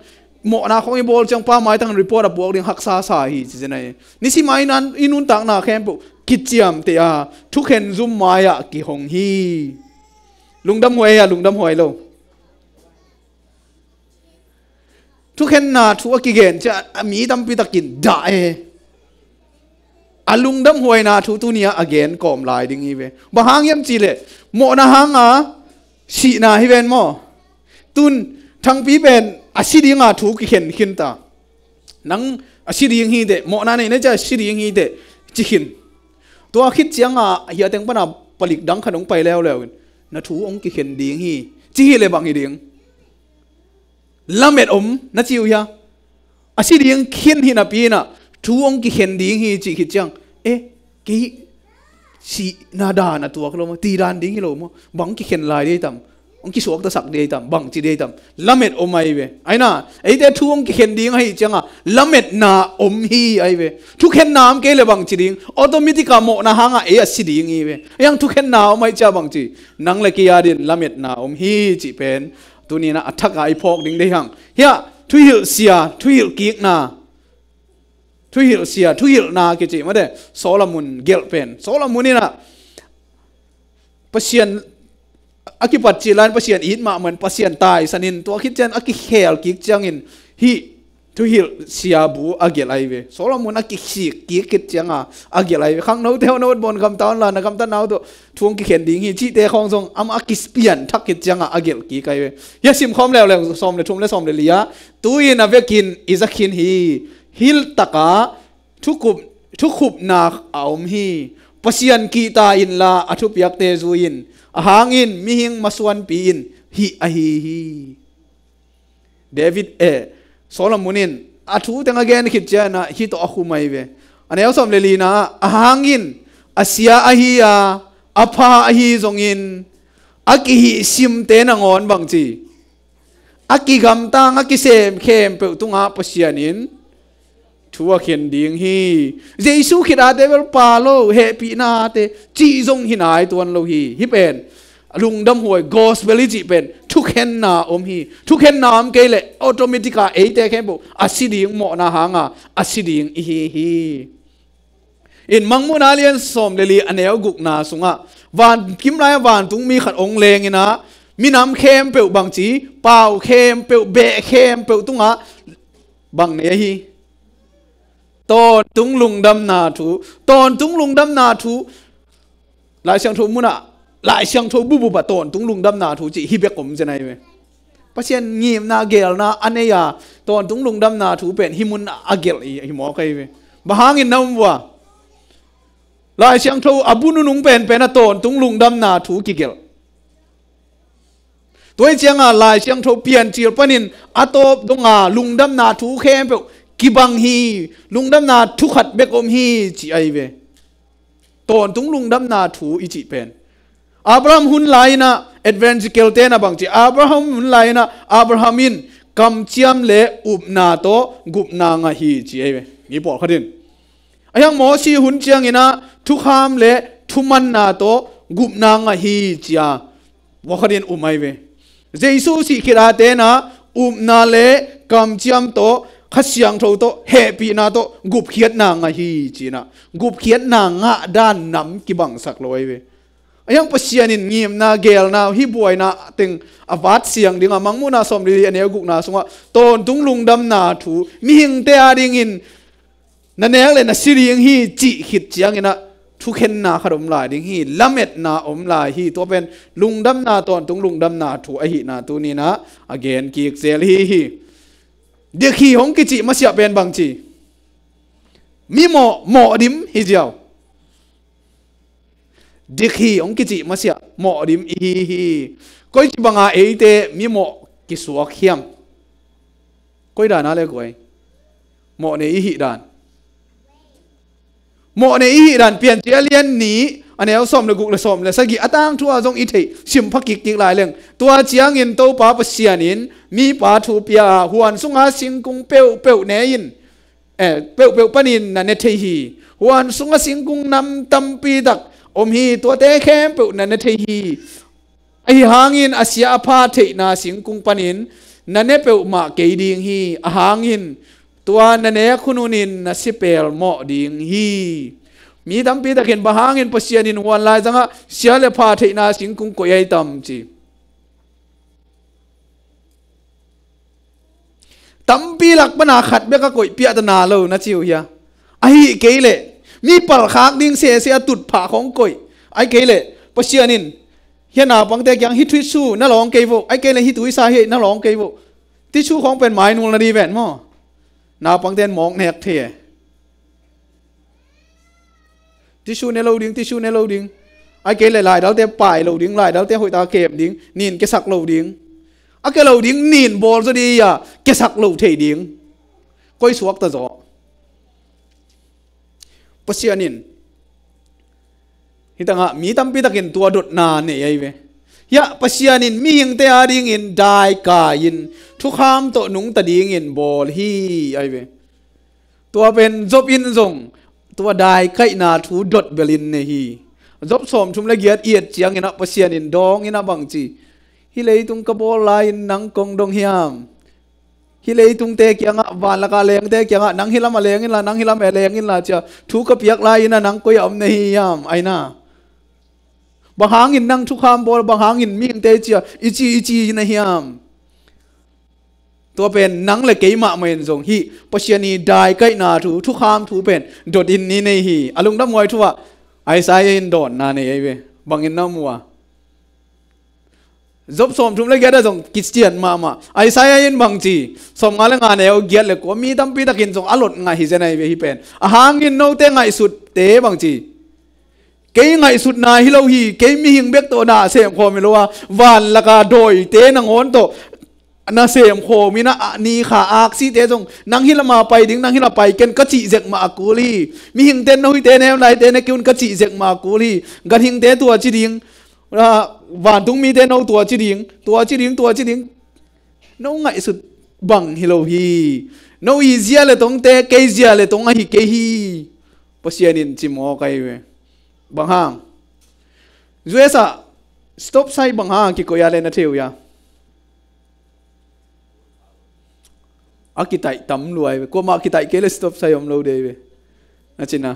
mawhna khong i bawl ciang Pa maitang report a puak ding haksa sa hi ci zen ahi. Nisim a i nan, i nuntakna khempeuh kiciamteh a, thukhen zum mai-ah kihong hi. Lungdam huai a, lungdam huai lo. Thukhenna thu a kigen ciah a mi tampi takin dah e. A lungdam huaina thu tuni-ah a gen kawm lai ding hi ve. Bang hang hiam cihleh mawhna hanga sihna hi ven maw? Tun Thangpi pen a si dinga thu kikhen khin ta. Nang a si ding hi teh, mawhna nei na ciah a si ding hi teh ci khin. Tua khit cianga hiateng pana palik dang khat hong pai leuleu in na thu hong kikhen ding hi ci hileh bang hi ding? Lamet om na ci uh hia? A si ding khin hi napi inah thu hong kikhen ding hi cih khit ciang, e, kei sihna dan a tuak lo maw, ti dan ding hi lo maw, bang kikhen lai dei tam? Hong kisuaktasak ding hi tam, bangci ding hi tam, lamet om ahi ve. Aina, eite thu hong kikhen ding ahih cianga lametna om hi ahi ve. Thukhenna om kei le bangci ding, automatic a mawhna hanga ei a si ding hi ve. Ahi hang thukhenna om ahih cia bangci, nang le kei adin lametna om hi cih pen tunina a thaka i phawk ding deih hang. Hiah, thuhilh sia, thuhilh kikna, thuhilh sia, thuhilhna kici mate, Solomon gelh pen. Solomon inah Pasian a kipat cih lai-in Pasian it mahmah in Pasian taisanin tua khit ciang a kikhel kik ciangin hih thuhilh sia bu a gelh ahi ve. Solomon a kisik kik khit cianga a gelh ahi ve. Khangnote hong na utbawn gamta unla, na gamtatna uh tawh thu hong kikhen ding hi cihte khawng zong amah a kipian thak khit cianga a gelh kik ahi ve. Hia simkhawm leuleu sawm le thum le sawm le li ah, tu-in a vekin i za khin hi. Hilh takah thukup, thukhupna a om hi. Pasian kihta inla a thupiakte zui in, a hangin mihing masuanpi in hih ahi hi. David, eh, Solomon in a thu teng a gen khit ciangin ah hih tawh a khum ahi ve. A neu sawm le lina ah, a hangin a sia ahi a, a pha ahi zongin a kihihsimte nangawn bangci, a kigamtang, a kisem khempeuh tungah Pasian in thu a khen ding hi. Jesu khit ate bel pha lo, hehpihna ate cih zong hi nai tuan lo hi. Hih pen lungdam huai gospel i cih pen thukhenna om hi. Thukhenna om kei leh automatic a eite khempeuh a si ding, mawhna hanga a si ding i hi hi. In Mangmuhna lian sawm le li a neu gukna sungah, van kim lai-ah vantungmi khat hong leng inah minam khempeuh bangci, pau khempeuh, beh khempeuh tungah bang nei ahi? Tawntung lungdamna thu. Tawntung lungdamna thu. Lai Siangtho munah, Lai Siangtho bububah tawntung lungdamna thu cih hih bek om zen ahi ve. Pasian ngimna, geelna a nei a, tawntung lungdamna thu pen hih mun a gelh hi mawk ahi ve. Bang hangin na um vua? Lai Siangtho a bu nunung penpen a tawntung lungdamna thu kigelh. Tua hi cianga Lai Siangtho Piancil panin a tawp donga lungdamna thu khempeuh kibang hi, lungdamna thu khat bek om hi ci ahi ve. Tawntung lungdamna thu i cih pen Abraham hun lai-inah, Adventical-te na bangci, Abraham hun lai-inah Abraham in kamciam le upna tawh gupna ngah hi ci ahi ve. Mi pawlkhat in, ahi hang Mosi hun cianginah thukham le thumanna tawh gupna ngah hi cia pawlkhat in um ahi ve. Jesu sih khit a tenah upna le kamciam tawh Kha Siangtho tawh hehpihna tawh gupkhiatna ngah hi cinah gupkhiatna ngah dan nam kibangsak lo ahi ve. Ahi hang Pasian in ngimna, geelna, hih buaina teng a vat siang dingah Mangmuhna sawm le li a neu gukna sungah tawntung lungdamna thu mihingte adingin na nek le na si ding hi cih khit cianginah thukhenna khat om lai ding hi, lametna om lai hi. Tua pen lungdamna, tawntung lungdamna thu ahihna tuninah a gen kik zel hi hi. Dik hi hong kicih masiah pen bangci? Mimawh, mawh dim hi ziau. Dik hi hong kicih masiah mawh dim i hi hi. Koici banga eite mimawh kisuak hiam? Koi dana le koi? Mawh nei i hih dan. Mawh nei i hih dan Piancil a lian nih a neu sawm le guk le sawm le sagih a tangthu ah zong i theih, simpha kikkik lai leng. Tua ciangin Topa Pasian in mipa thu pia a huan sunga singkung peuhpeuh ne in, eh, peuhpeuh panin na ne thei hi. Huan sunga singkung nam tampi tak om hi, tuate khempeuh na ne thei hi. Ahi hangin a sia a pha theihna singkung panin na ne peuhmah kei ding hi. A hangin tua na nek hun hunin na si pelmawh ding hi. Mi tampi takin bang hangin Pasian in huan laizangah sia le pha theihna singkung koih ahi tam ci? Tampi lak pana khat bek a koih piahtana lo na ci uh hia? Ahih kei leh mi palkhak ding sese a tutphah khong koih. Ahih kei leh Pasian in hia naupangte kiang hih tissue na lawng kei voh, ahih kei leh hih tuisa hih na lawng kei voh. Tissue khong pen mainul na di ven maw? Naupangte in mawk nek thei e. Tissue ne lo ding, tissue ne lo ding. Ahih kei leh laidalte pai lo ding, laidalte hoihtak kem ding, nin kesak lo ding. A ke lo ding nin bawl zaw di a, kesak lo thei ding. Koi suakta zaw? Pasian in hih tangah mi tampi takin tua dotna nei ahi ve. Hiah Pasian in mihingte adingin daikai-in thukham tawh nungta dingin bawl hi, ahi ve. Tua pen Job in zong tua daikaihna thu dot belin nei hi. Job sawmthum le giat i et ciangin ah Pasian in dawngin ah bang ci, "Hih leitung ka bawl lai-in nang kong dong hiam? Hih leitungte kiangah, vanlaka lengte kiangah, nang hih lamah leng inla, nang hih lamah leng inla," cia thu ka piak lai-in ah nang koi-ah om na hi hiam, ahi na. Bang hangin nang thukham bawl, bang hangin mihingte cia i ci i ci na hiam? Tua pen nang le kei mahmah in zong hih Pasian i daikaihna thu, thukham thu pen dotin ni nei hi. A lungdam huai thu ah Isaiah in dawnna nei ahi ve. Bangin na mu a, Job sawmthum le giat ah zong kician mahmah. Isaiah in bang ci, sawmnga le nga neu giat le kua, mi tampi takin zong a lot ngah hi zen ahi ve hih pen. A hangin note ngaihsutte bang ci, kei ngaihsutna hi lo hi, kei mihing bek tawh na semkhawm hi lo a, vanlaka dawite nangawn tawh na semkhawm in ah, ni kha aksite zong nang hih lama pai ding, nang hih la pai ken ka cih zek mah a kul hi. Mihingte no hihte ne, laite ne kei un ka cih zek mah a kul hi. Ganhingte tua ci ding, ah, vantung mite no tua ci ding, tua ci ding, tua ci ding. No ngaihsut bang hi lo hi. No i zia le tongte kei zia le tong ahi kei hi. Pasian in ci mawk ahi ve. Bang hang? U S ah stop sign bang hang kikoih a le na thei uh hia? A kitaih tam lua hi ve. Kuamah kitaih kei le stop sign om lo dei ve. Na cina.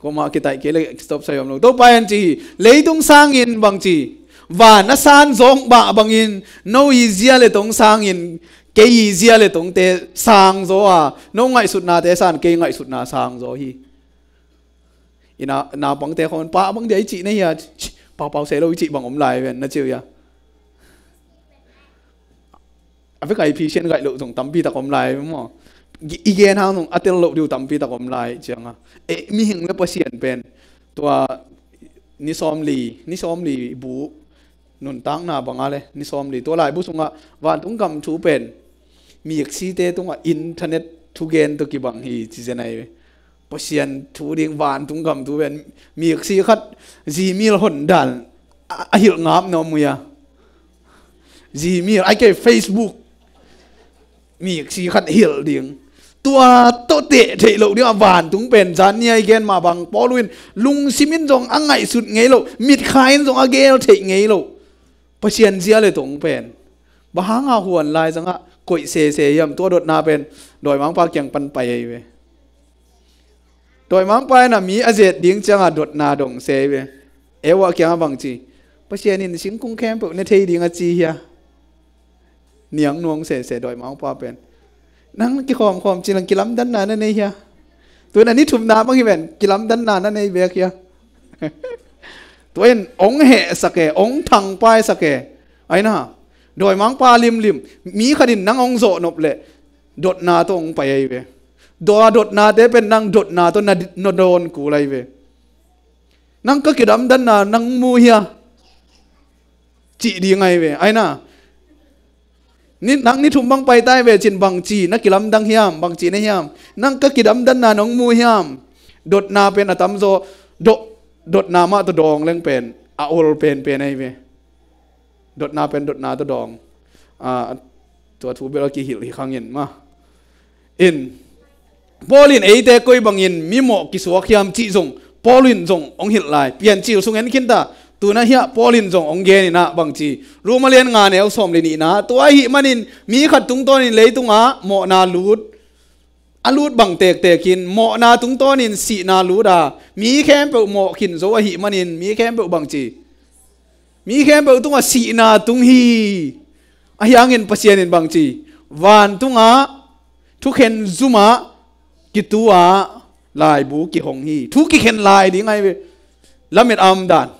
Kuamah kitaih kei le stop sign om lo. Topa in ci hi, leitung sangin bang ci, van a san zawng bah bangin no i zia le tong sangin kei i zia le tongte sang zaw a, no ngaihsutnate san kei ngaihsutna sang zaw hi. I na, naupangte khawng, "Pa bang dia i cih na hia?" "Paupau se lo i cih bang om lai ven," na ci uh hia? A vek a i phisian gaih loh zong tampi tak om lai maw? I gen hang zong a tel loh ding uh tampi tak om lai cianga. Eh, mihing le Pasian pen tua ni sawmli, ni sawmli bu nuntakna banga le ni sawmli, tua laibu sungah vantung gam thu pen miksite tungah internet thugen tawh kibang hi ci zen ahi ve. Pasian thu ding vantung gam thu pen miksi khat Gmail hon dan a, a hilh ngap na om uh hia? Gmail, ai kei Facebook, miksi khat hilh ding. Tua tawh teh theih loh ding a vantung pen zan nia i gen mah bang Paul in lungsim in zong a ngaihsut ngei loh, mitkha in zong a gel theih ngei loh Pasian zia le tong pen bang hanga huan lai zangah koih sese hiam? Tua dotna pen dawimangpa kiang pan pai ahi ve. Dawimangpa in a mi a zet ding cianga dotna dong se ahi ve. Eva kianga bang ci, "Pasian in singkung khempeuh ne thei ding a ci hia?" Niang nuang sese dawimangpa pen. Nang kikhawmkhawm cilang kilamdanna na nei hia? Tuin a ni thumna bang hi ven, kilamdanna na nei bek hia? Tuin ong hehsak e, ong thangpaisak e. Aina, dawimangpa limlim, mi khatin nang ong zawh nop leh dotna tawh ong pai ahi ve. Dawdotnate pen nang dotna tawh na, na dawn kul ahi ve. Nang ka kidamdanna nang mu hia? Cih ding ahi ve. Aina, ni, nang ni thum bang paita ahi ve cin bang ci na kilamdang hiam, bang ci na hiam? Nang ka kidamdanna nong mu hiam? Dotna pen a tamzaw, dot, dotna mah tawh dawng leng pen a ol penpen ahi ve. Dotna pen dotna tawh dawng. Ah, tua thu bel a kihilh hi khangin mah. In, Paul in eite koi bangin mimawh kisuak hiam cih zong Paul in zong ong hilh lai. Piancil sung en khinta, tuna hiah Paul in zong ong gen inah bang ci. Roma lian nga neu sawm le nihna, tua ahih manin mi khat tungtawnin leitungah mawhna lut, a lut bang tektek in mawhna tungtawnin sihna lut a, mi khempeuh mawh khin zo ahih manin mi khempeuh bang ci. Mi khempeuh tungah sihna tung hi. Ahi hangin Pasian in bang ci, vantungah thukhen zumah kitu-a laibu kihong hi. Thu kikhen lai ding ahi ve. Lamet a om dan.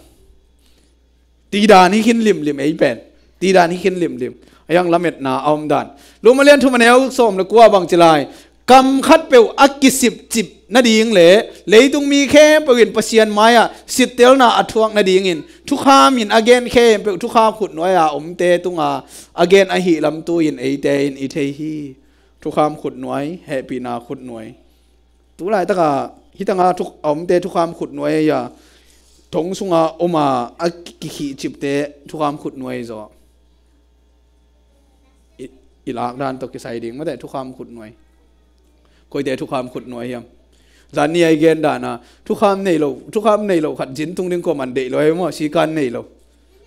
Tidan hi khin limlim ei pen. Tidan hi khin limlim. Ahi hang lametna a om dan. Roma lian thum a neu sawm le kua bang ci lai. Kam khatpeuh a kisipcip nading le leitung mi khempeuh in Pasian mai-ah sittelna a thuak nadingin thukham in a gen khempeuh thukham khutnuai-a omte tunga a gen ahi lam tu-in eite in i thei hi. Thukham khutnuai, hehpihna khutnuai. Tu laitaka hitanga thuk, a omte thukham khutnuai ahi a, thong sunga om a, a kikhihcipte thukham khutnuai zaw. I, i lak dan tawh kisai ding mate, thukham khutnuai. Koite thukham khutnuai hiam? Zan ni a i gen dan a, thukham nei lo, thukham nei lo khat zin tung ding kuaman deih lo hi maw, sikan nei lo.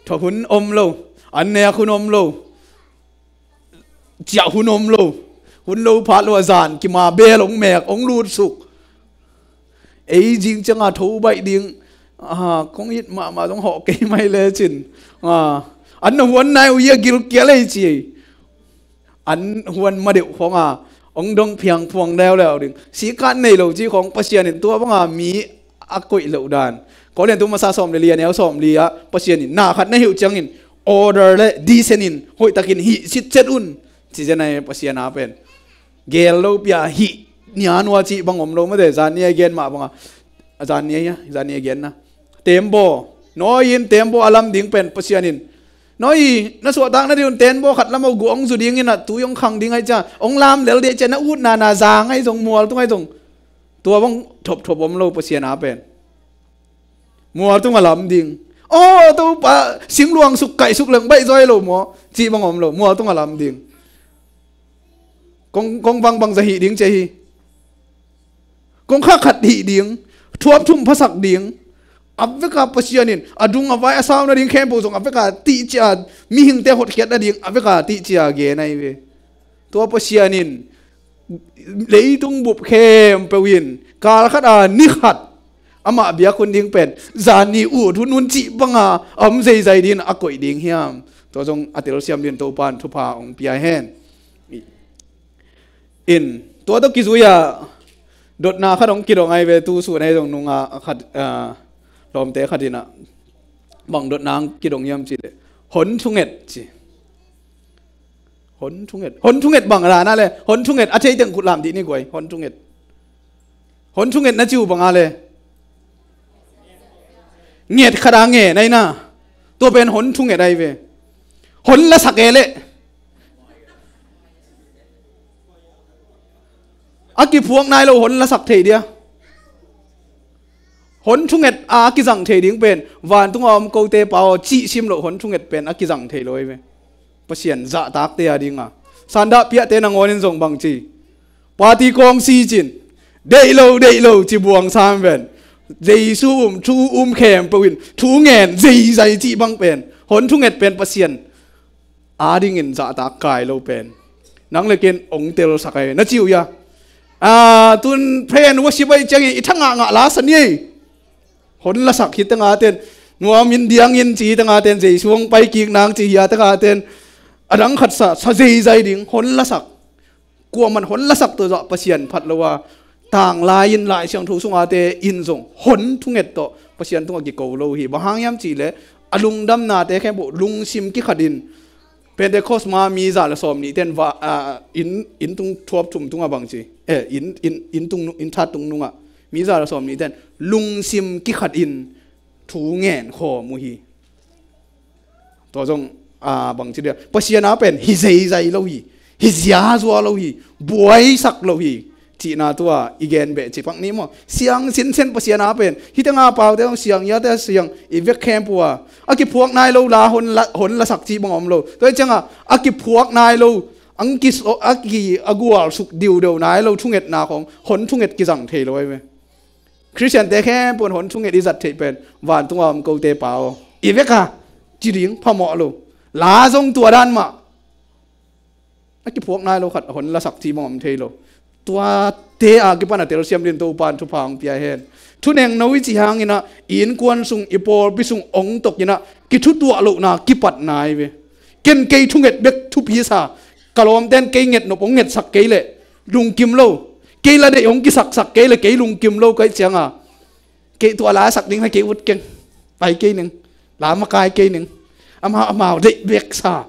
Thawh hun om lo, an nek hun om lo, ciah hun om lo, hun lo phat lo a zan kima bel hong mek, hong lutsuk. Ei zing cianga tho baih ding, ah, kong it mahmah zong hawh kei mai lecin, ah, an na huan nai uh hi a gilkial ei ci ei. An huan ma deuh khong a, hong dong phiangphuang leuleu ding. Sikan nei lo ci khong Pasian in tua banga mi a koih loh dan. Korintu masa sawm le li a neu sawm li ah Pasian in na khat na hilh ciangin order le decency in hoihtakin hih sitset un. Ci zen a hi Pasian a pen. Gel lo pia hih nia nua cih bang om lo mate, zan ni a i gen mah banga. Zan ni a hi a, zan ni a i genna. Tembaw. Nawi in tembaw a lam ding pen Pasian in. Nawi, na suahtak nading un tembaw khat lam a guh hong zu dingin a tui hong khang ding ahi cia. Hong lam lel dih cia na utna na za ngai zong mual tung ahi zong. Tua bang thopthop om lo Pasian a pen. Mual tung a lam ding. Aw, Topa, singluang suk kaih suk leng baih zaw hi lo maw? Cih bang om lo, mual tung a lam ding. Kong, kong bangbang za hih ding ci hi. Kong khakhat hih ding. Thuap thum phasak ding. A veka Pasian in, a dung a vai a sau nading khempeuh zong a veka tihcia, mihingte hotkhiat nading a veka tihcia gen ahi ve. Tua Pasian in leitung bup khempeuh in kal khat a ni khat amah biak hun ding pen zan ni ut hun hun cih banga a om zeizai dingin a koih ding hiam? Tua zong a telsiam dingin Topa in thupha hong pia hen. In, tua tawh kizui a dotna khat hong kidong ahi ve, tu sun ahi zong nunga khat, ah, lawmte khat in a bang dotna hong kidong hiam cih leh hon thunget ci. Hon thunget. Hon thunget bang a dana le. Hon thunget a thei teng khut lam dih ni guai. Hon thunget. Hon thunget na ci uh bang a le. Nget khat a nge nai na. Tua pen hon thunget ahi ve. Hon lasak e le. A kiphuak nai lo hon lasak thei dia. Hon thunget a kizang thei ding pen vantung a om kote pa aw cih sim loh hon thunget pen a kizang thei lo ahi ve. Pasian zahtakte a dinga sandah piahte nangawnin zong bang ci. Party kawng si cin. Deih lo, deih lo, ci buang sam ven. Jesu um, thu um khempeuh in, thu ngen, zeizai cih bang pen. Hon thunget pen Pasian a dingin zahtak kai lo pen. Nang le ken ong telsak ahi, na ci uh ia. Ah, tun phen worship ahi ciangin, i thangah ngah la sa ni ei. Hon lasak hi tengah ten, nuam in diang in ci hi tengah ten, Jesu hong pai kik nang ci hi a tengah ten, a dang khat sa, sa zeizai ding, hon lasak. Kuaman hon lasak tawh zah Pasian phat lo a, tanglai in Lai Siangtho sungate in zong hon thunget tawh Pasian tungah kiko lo hi. Bang hang hiam cih leh, a lungdamnate khempeuh lungsim kikhat in, Pentecost ma mi za le sawm nih ten va, ah, inn, inn tung thuap thum tungah bang ci. Eh, inn, inn, inn tung, inn that tung nungah mi za le sawm nih ten lungsim kikhat in thu ngen khawm uh hi. Tua zong, ah, bang ci dia. Pasian a pen hi zeizai lo hi. Hi ziazua lo hi. Buaisak lo hi. Cihna tua i gen beh ci pak ni maw. Siang sinsen Pasian a pen. Hi tengah paute zong siang, iate siang. I vek khempeuh a. A kiphuak nai lo la hon la, hon lasak cih bang om lo. Tua hi ciangah a kiphuak nai lo. Ang ki, a ki, a gual suk diudeu nai lo thungetna khong. Hon thunget kizang thei lo ahi ve. Khristiante khempeuh in hon thunget i zat theih pen vantung a om kote pa aw. I vek a, ci ding phamawh lo. La zong tua dan mah. A kiphuak nai lo khat hon lasak cih bang om thei lo. Tuate a kipan a telsiam dingin Topa in thupha hong pia hen. Thunengno i cih hangin ah, i innkuan sung, i pawlpi sung ong tawkin ah kithutuah lohna kipatna ahi ve. Ken kei thunget bek thupi sa. Ka lawmten kei ngetnop hong ngetsak kei leh lungkim lo. Kei la deih hong kisaksak kei leh kei lungkim lo ka hih ciangah, kei tua la sak ding na kei ut keng. Pai kei ning. La makai kei ning. Amau, amau deih bek sa.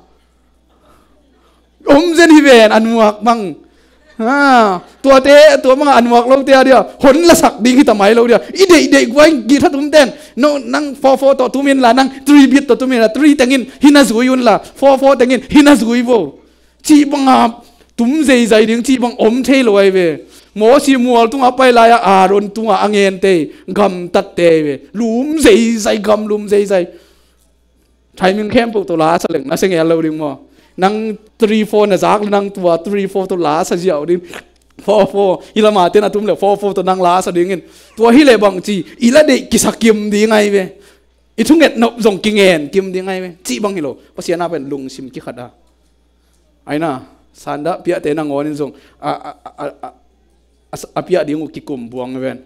Om zen hi ven a nuak bang. Ha, tuate, tua bangah a nuak lote a dia hon lasak ding hi ta mai lo dia. I deih deih guai guitar tumten. No, nang four four tawh tumin la, nang three beat tawh tumin la, three tengin hi na zui un la, four four tengin hi na zui vo. Cih bangah tum zeizai ding cih bang om thei lo ahi ve. Mosi mual tungah a pai lai-a Aaron tungah a ngente, gamtatte ve. Lum zeizai, gam lum zeizai. Timing khempeuh tawh la sa leng na se ngel lo ding maw? Nang three four na zak le nang tua three four tawh la sa ziau ding. Four four, hi lama ten a tum le four four tawh nang la sa dingin. Tua hi le bang ci, i la deih kisakim ding ai ve. I thunget nop zong kingen kim ding ai ve. Cih bang hi lo. Pasian a pen lungsim kikhat a. Aina, sanda piahte nangawnin zong a, a, a, a, a, a piah ding uh kikum buang ven.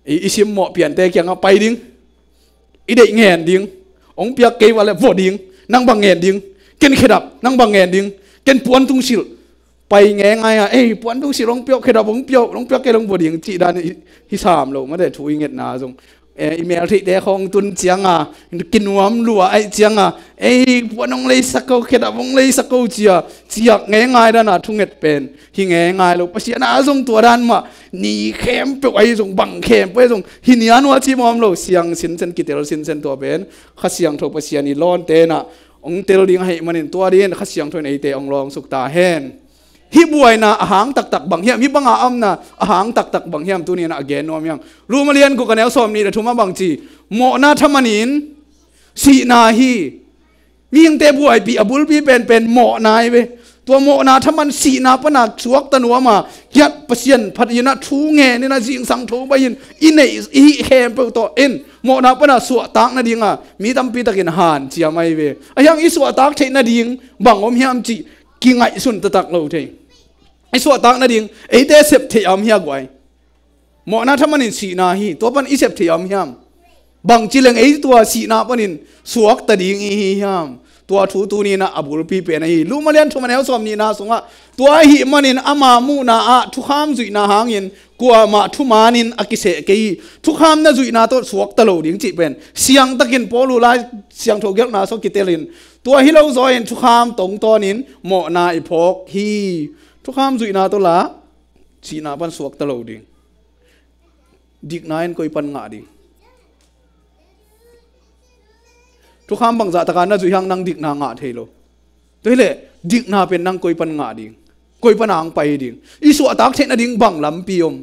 I, i simmawh piante kiangah pai ding. I deih ngen ding. Hong piak kei vale vo ding. Nang bang ngen ding. Ken khedap, nang bang ngen ding. Ken puan tungsilh. Pai ngengai a, ei, puan tungsilh hong piak, khedap hong piak, hong piak kei hong vo ding. Cih dan i, hi sam lo, mate thu i ngetna zong. Eh, i mel theihte khawng tun cianga, kinuam lua aih cianga, ei, puan hong leisak ko, khedap hong leisak ko cia, ciak ngeingai dana thunget pen hi ngeingai lo. Pasian a zong tua dan mah, ni khempeuh ahi zong, bang khempeuh ahi zong, hi nianua ci mawm lo, siang sinsen, kitel sinsen tua pen, Kha Siangtho Pasian i lawnte na, hong tel ding ahih manin tua dingin Kha Siangtho in eite hong lawngsuk ta hen. Hih buaina a hang taktak bang hiam, hih banga a omna a hang taktak bang hiam, tuni in a gen nuam hiam. Roma lian guk a neu sawm nih le thum a bang ci, mawhna thaman in sihna hi. Mihingte buaipih a bulpi penpen mawhna hi ve. Tua mawhna thaman sihna pana suakta nuam a, hiat Pasian phat in a, thu ngen in a, zingsang tho bai in i neih i hih khempeuh tawh in mawhna pana suahtak nadinga mi tampi takin hanciam ahi ve. A hiang i suahtak theih nading bang om hiam cih kingaihsun taktak lo thei. I suahtak nading eite sep theih a om hia guai? Mawhna thaman in sihna hi, tua pan i sep theih a om hiam? Bangci leng ei tua sihna panin suakta ding i hi hiam? Tua thu tuni in a bulpi pen ahi. Roma lian thum a neu sawm nihna sungah, tua ahih manin ama muhna ah thukham zuihna hangin kuamah thumanin a kiseh kei hi. Thukham na zuihna tawh suakta lo ding cih pen siangtakin Paul uh Lai Siangtho gelhna sawh kitelin, tua hi lo zaw in thukham tongtawnin mawhna i phawk hi. Thukham zuihna tawh la sihna pan suakta lo ding. Dikna in koi pan ngah ding? Thukham bangzah taka na zuih hang nang dikna ngah thei lo. Tua hileh dikna pen nang koi pan ngah ding? Koi pan ang pai ding? I suahtak theih nading bang lampi om?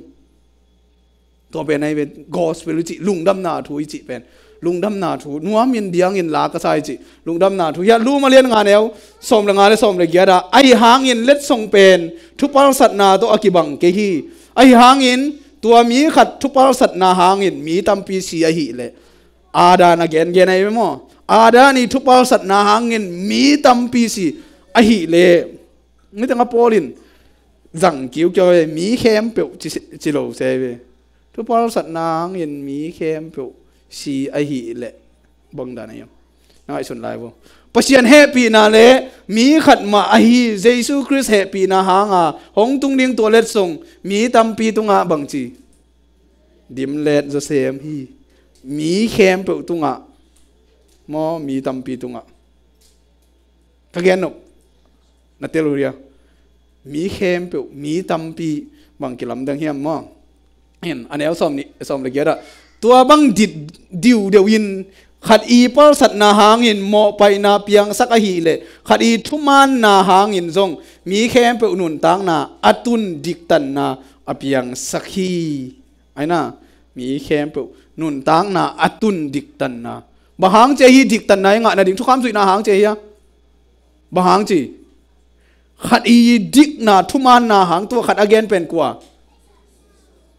Tua pen ahi pen gospel i cih, lungdamna thu i cih pen. Lungdamna thu, nuamin diangin la ka sa i cih lungdamna thu. Hiah Roma lian nga neu sawm le nga le sawm le giat ah, ahi hangin letsong pen thupalsatna tawh a kibang kei hi. Ahi hangin tua mi khat thupalsatna hangin mi tampi si ahih leh, Adam a gengen ahi ve maw? Adam i thupalsatna hangin mi tampi si ahih leh, niteng a Paul in zang kiukiau ve, mi khempeuh ci, ci lo se ve. Thupalsatna hangin mi khempeuh si ahih leh, bang dan ahi hiam? Na ngaihsun lai vo. Pasian hehpihna le mi khat mah ahi Jesu Khrist hehpihna hanga hong tung ding tua letsong mi tampi tungah bangci? Dimlet zawsem hi. Mi khempeuh tungah maw, mi tampi tungah? Ka gen nop na tel uh hia? Mi khempeuh, mi tampi bang kilamdang hiam maw? Hin, a neu sawm nih, sawm le giat ah, tua bang dit diudeu in khat i palsatna hangin mawhpaihna piangsak ahih leh khat i thumaanna hangin zong mi khempeuh nuntakna a tun diktanna a piangsak hi. Aina, mi khempeuh nuntakna a tun diktanna. Bang hang ci hi diktanna i ngah nading? Thukham zuihna hang ci hia? Bang hang ci? Khat i dikna thumaanna hang, tua khat a gen pen kua?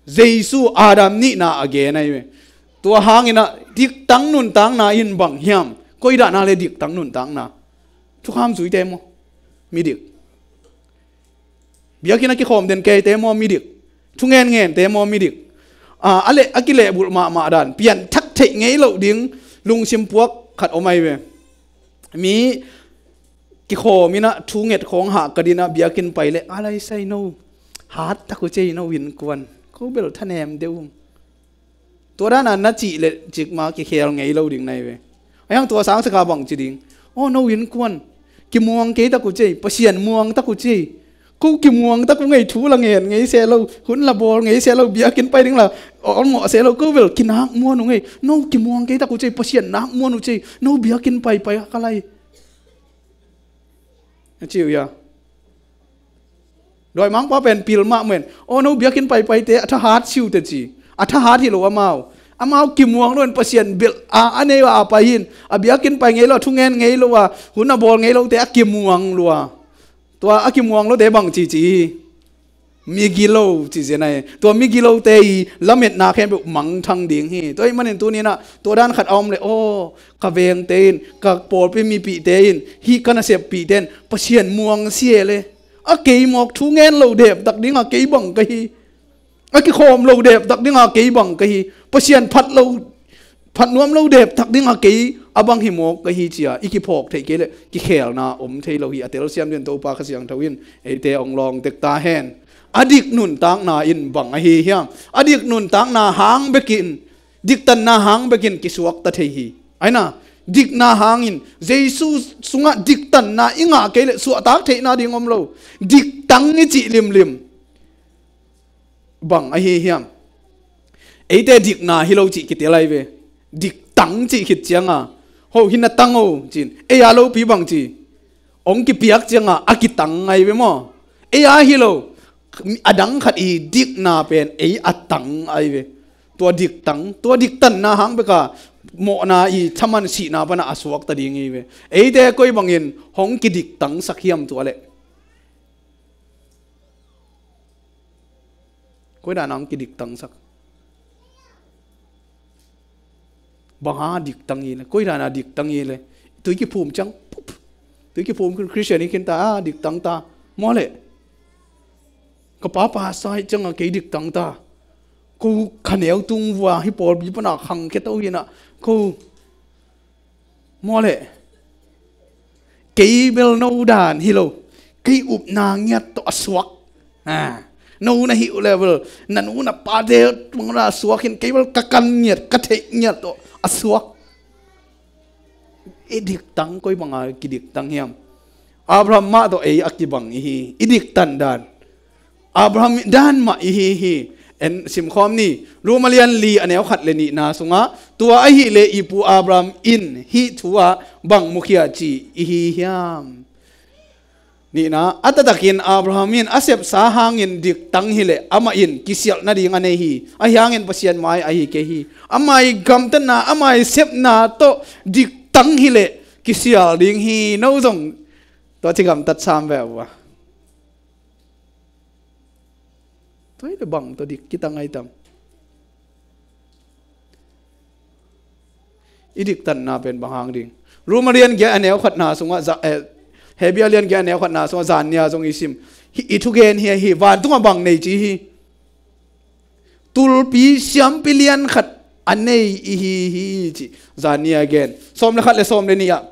Jesu, Adam nihna a gen ahi ve. Tua hangin a diktang nuntakna in bang hiam? Koi dahna le diktang nuntakna? Thukham zuite maw? Midik. Biakinn a kikhawm den keite maw? Midik. Thungen ngente maw? Midik. A, a leh, a kilehbulh mahmah dan, pianthak theih ngei loh ding lungsim puak khat om ahi ve. Mi kikhawm in a thu nget khawng hahkat in a biakinn pai leh, a lai sai no, hat tak uh cei no innkuan, ko bel thanem deuh. Tua dana na cih leh cikmah kikhel ngei lo ding na hi ve. A hiang tua sang saka bang ci ding? Aw, no innkuan kimuang kei tak uh cei, Pasian muang tak uh cei. Ko kimuang tak uh ngei, thu la ngen ngei se lo, hun la bawl ngei se lo, biakinn pai ding la awlngawh se lo, ko bel kinak muan uh ngei. No kimuang kei tak uh cei, Pasian nak muan uh cei. No biakinn paipai ka lai, a ci uh hia? Dawimangpa pen pil mahmah in, aw, no biakinn paipaite a thahat siute ci. A thahat hi lo amau. Amau kimuang lo in Pasian belh a, a nei a pai hi in, a biakinn pai ngei lo, a thungen ngei lo a, hun a bawl ngei lote a kimuang lua. Tua a kimuang lote bang ci ci hi. Migilo ci zen ahi. Tua migilote i lametna khempeuh mangthang ding hi. Tua ahih manin tuni-in ah tua dan khat a om leh, aw, ka vengte in, ka pawlpi mipihte in, hih ka naseppihte in Pasian muang sia le, a kei mawk thu ngen lo deptak dingah kei bang ka hi. A kikhawm lo deptak dingah kei bang ka hi. Pasian phat lo, phat nuam lo deptak dingah kei a bang hi mawk ka hi ci-a i kiphawk theih kei leh kikhelna om thei lo hi. A telsiam dingin Topa Kha Siangtho in eite hong lawng tek ta hen. A dik nuntakna in bang ahi hiam? A dik nuntakna hang bekin, diktanna hang bekin kisuakta thei hi. Aina, dikna hangin Jesu sungah diktanna i ngah kei leh suahtak theihna ding om lo. Diktang i cih limlim. Bang ahi hiam? Eite dikna hi lo cih kitel ahi ve. Diktang cih khit cianga, ho, hih na tang o, ci-in. Ei a lopi bang ci. Hong kipiak cianga a kitang ahi ve maw? Ei a hi lo. A dang khat i dikna pen ei a tang ahi ve. Tua diktang, tua diktanna hang beka mawhna i thaman sihna pana a suakta ding hi ve. Eite koi bangin hong kidiktangsak hiam tua leh? Koi dana hong kidiktangsak? Bang hanga diktang hi le? Koi dana diktang hi le? Tui kiphum ciang, pup. Tui kiphum Christian hi khin ta, a, diktang ta. Maw le? Ka papa sai cianga kei diktang ta. Ko khaneu tung vua hi pawlpi pana khangkhia to hi na. Ko Maw le? Kei bel no dan hi lo. Kei upna ngiat tawh a suak. Ha. No na hih uh le bel, na nu na pate tungah a suak in, kei bel ka kan ngiat, ka theih ngiat tawh a suak. I diktang koi banga kidiktang hiam? Abraham mah tawh ei a kibang ihi. I diktan dan. Abraham dan mah ihi hi. En simkhawm ni. Rom a lian li a neu khat le nihna sungah, tua ahih leh i pu Abraham in hih thu ah bang mukhia ci ihi hiam? Nihna, a taktakin Abraham in a sepsa hangin diktang hileh amah in kisialh nading a nei hi. Ahi hangin Pasian mai ahi kei hi. Amah i gamtatna, amah i sepna tawh diktang hileh kisial ding hi. No zong tua ci gamtat sam ve uh a. Tua hi le bang tawh dik kitang ai tam? I diktanna pen bang hang ding? Rom a lian giat a neu khatna sungah za-, eh, Hebrew a lian giat a neu khatna sungah zan nia zong i sim. Hi, i thugen hi, hi vantungah bang nei ci hi. Tulpi siampi lian khat a nei ihi hi ci. Zan nia gen. Sawm le khat le sawm le nih ah.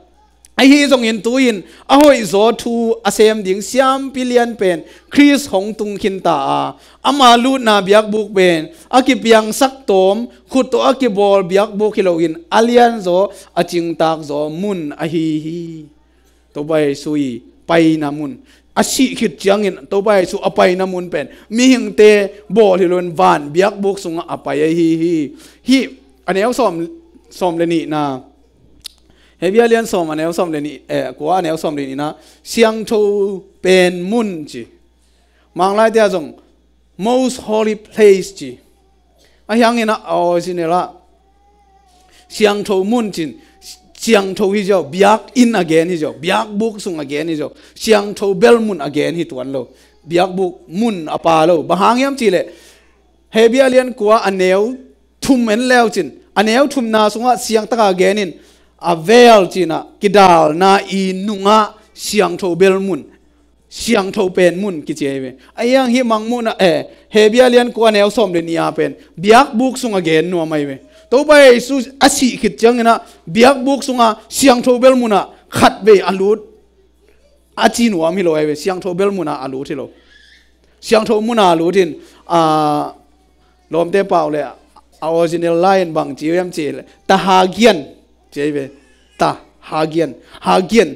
Ahi zongin tu-in a hoihzaw thu a sem ding siampi lian pen Khrist hong tung khinta a, ama lutna biakbuk pen a kipiangsak tawm khut tawh a kibawl biakbuk hi loin a lianzaw a cingtakzaw mun ahi hi. Topa Jesu i paina mun. A sih khit ciangin Topa Jesu a paina mun pen mihingte bawl hi loin van biakbuk sungah a pai ahi hi. Hih a neu sawm, sawm le nihna. Hebrew a lian sawm a neu sawm le nih, eh, kua a neu sawm le nihna. Siangtho pen mun ci. Manglai tia zong most holy place ci. Ahi hangin a original ah siangtho mun cin, siangtho hi ziau, biakinn a gen hi ziau, biakbuk sung a gen hi ziau, siangtho bel mun a gen hi tuan lo. Biakbuk mun a pa lo. Bang hang hiam cihleh Hebrew a lian kua a neu thum en leu cin, a neu thumna sungah siangtaka genin a vel cinah kidalna i nungah siangtho bel mun, siangtho pen mun kici ahi ve. A iang hih mangmuhna, eh, Hebrew a lian kua a neu sawm le nih a pen biakbuk sungah gen nuam ahi ve. Topa Jesu a sih khit cianginah biakbuk sungah siangtho bel munah khatvei a lut. A ci nuam hi lo ahi ve, siangtho bel munah a lut hi lo. Siangtho munah a lut in, a, lawmte pau le a original lai in bang ci hiam cihleh, ta hagian ci ahi ve. Ta hagian, hagian.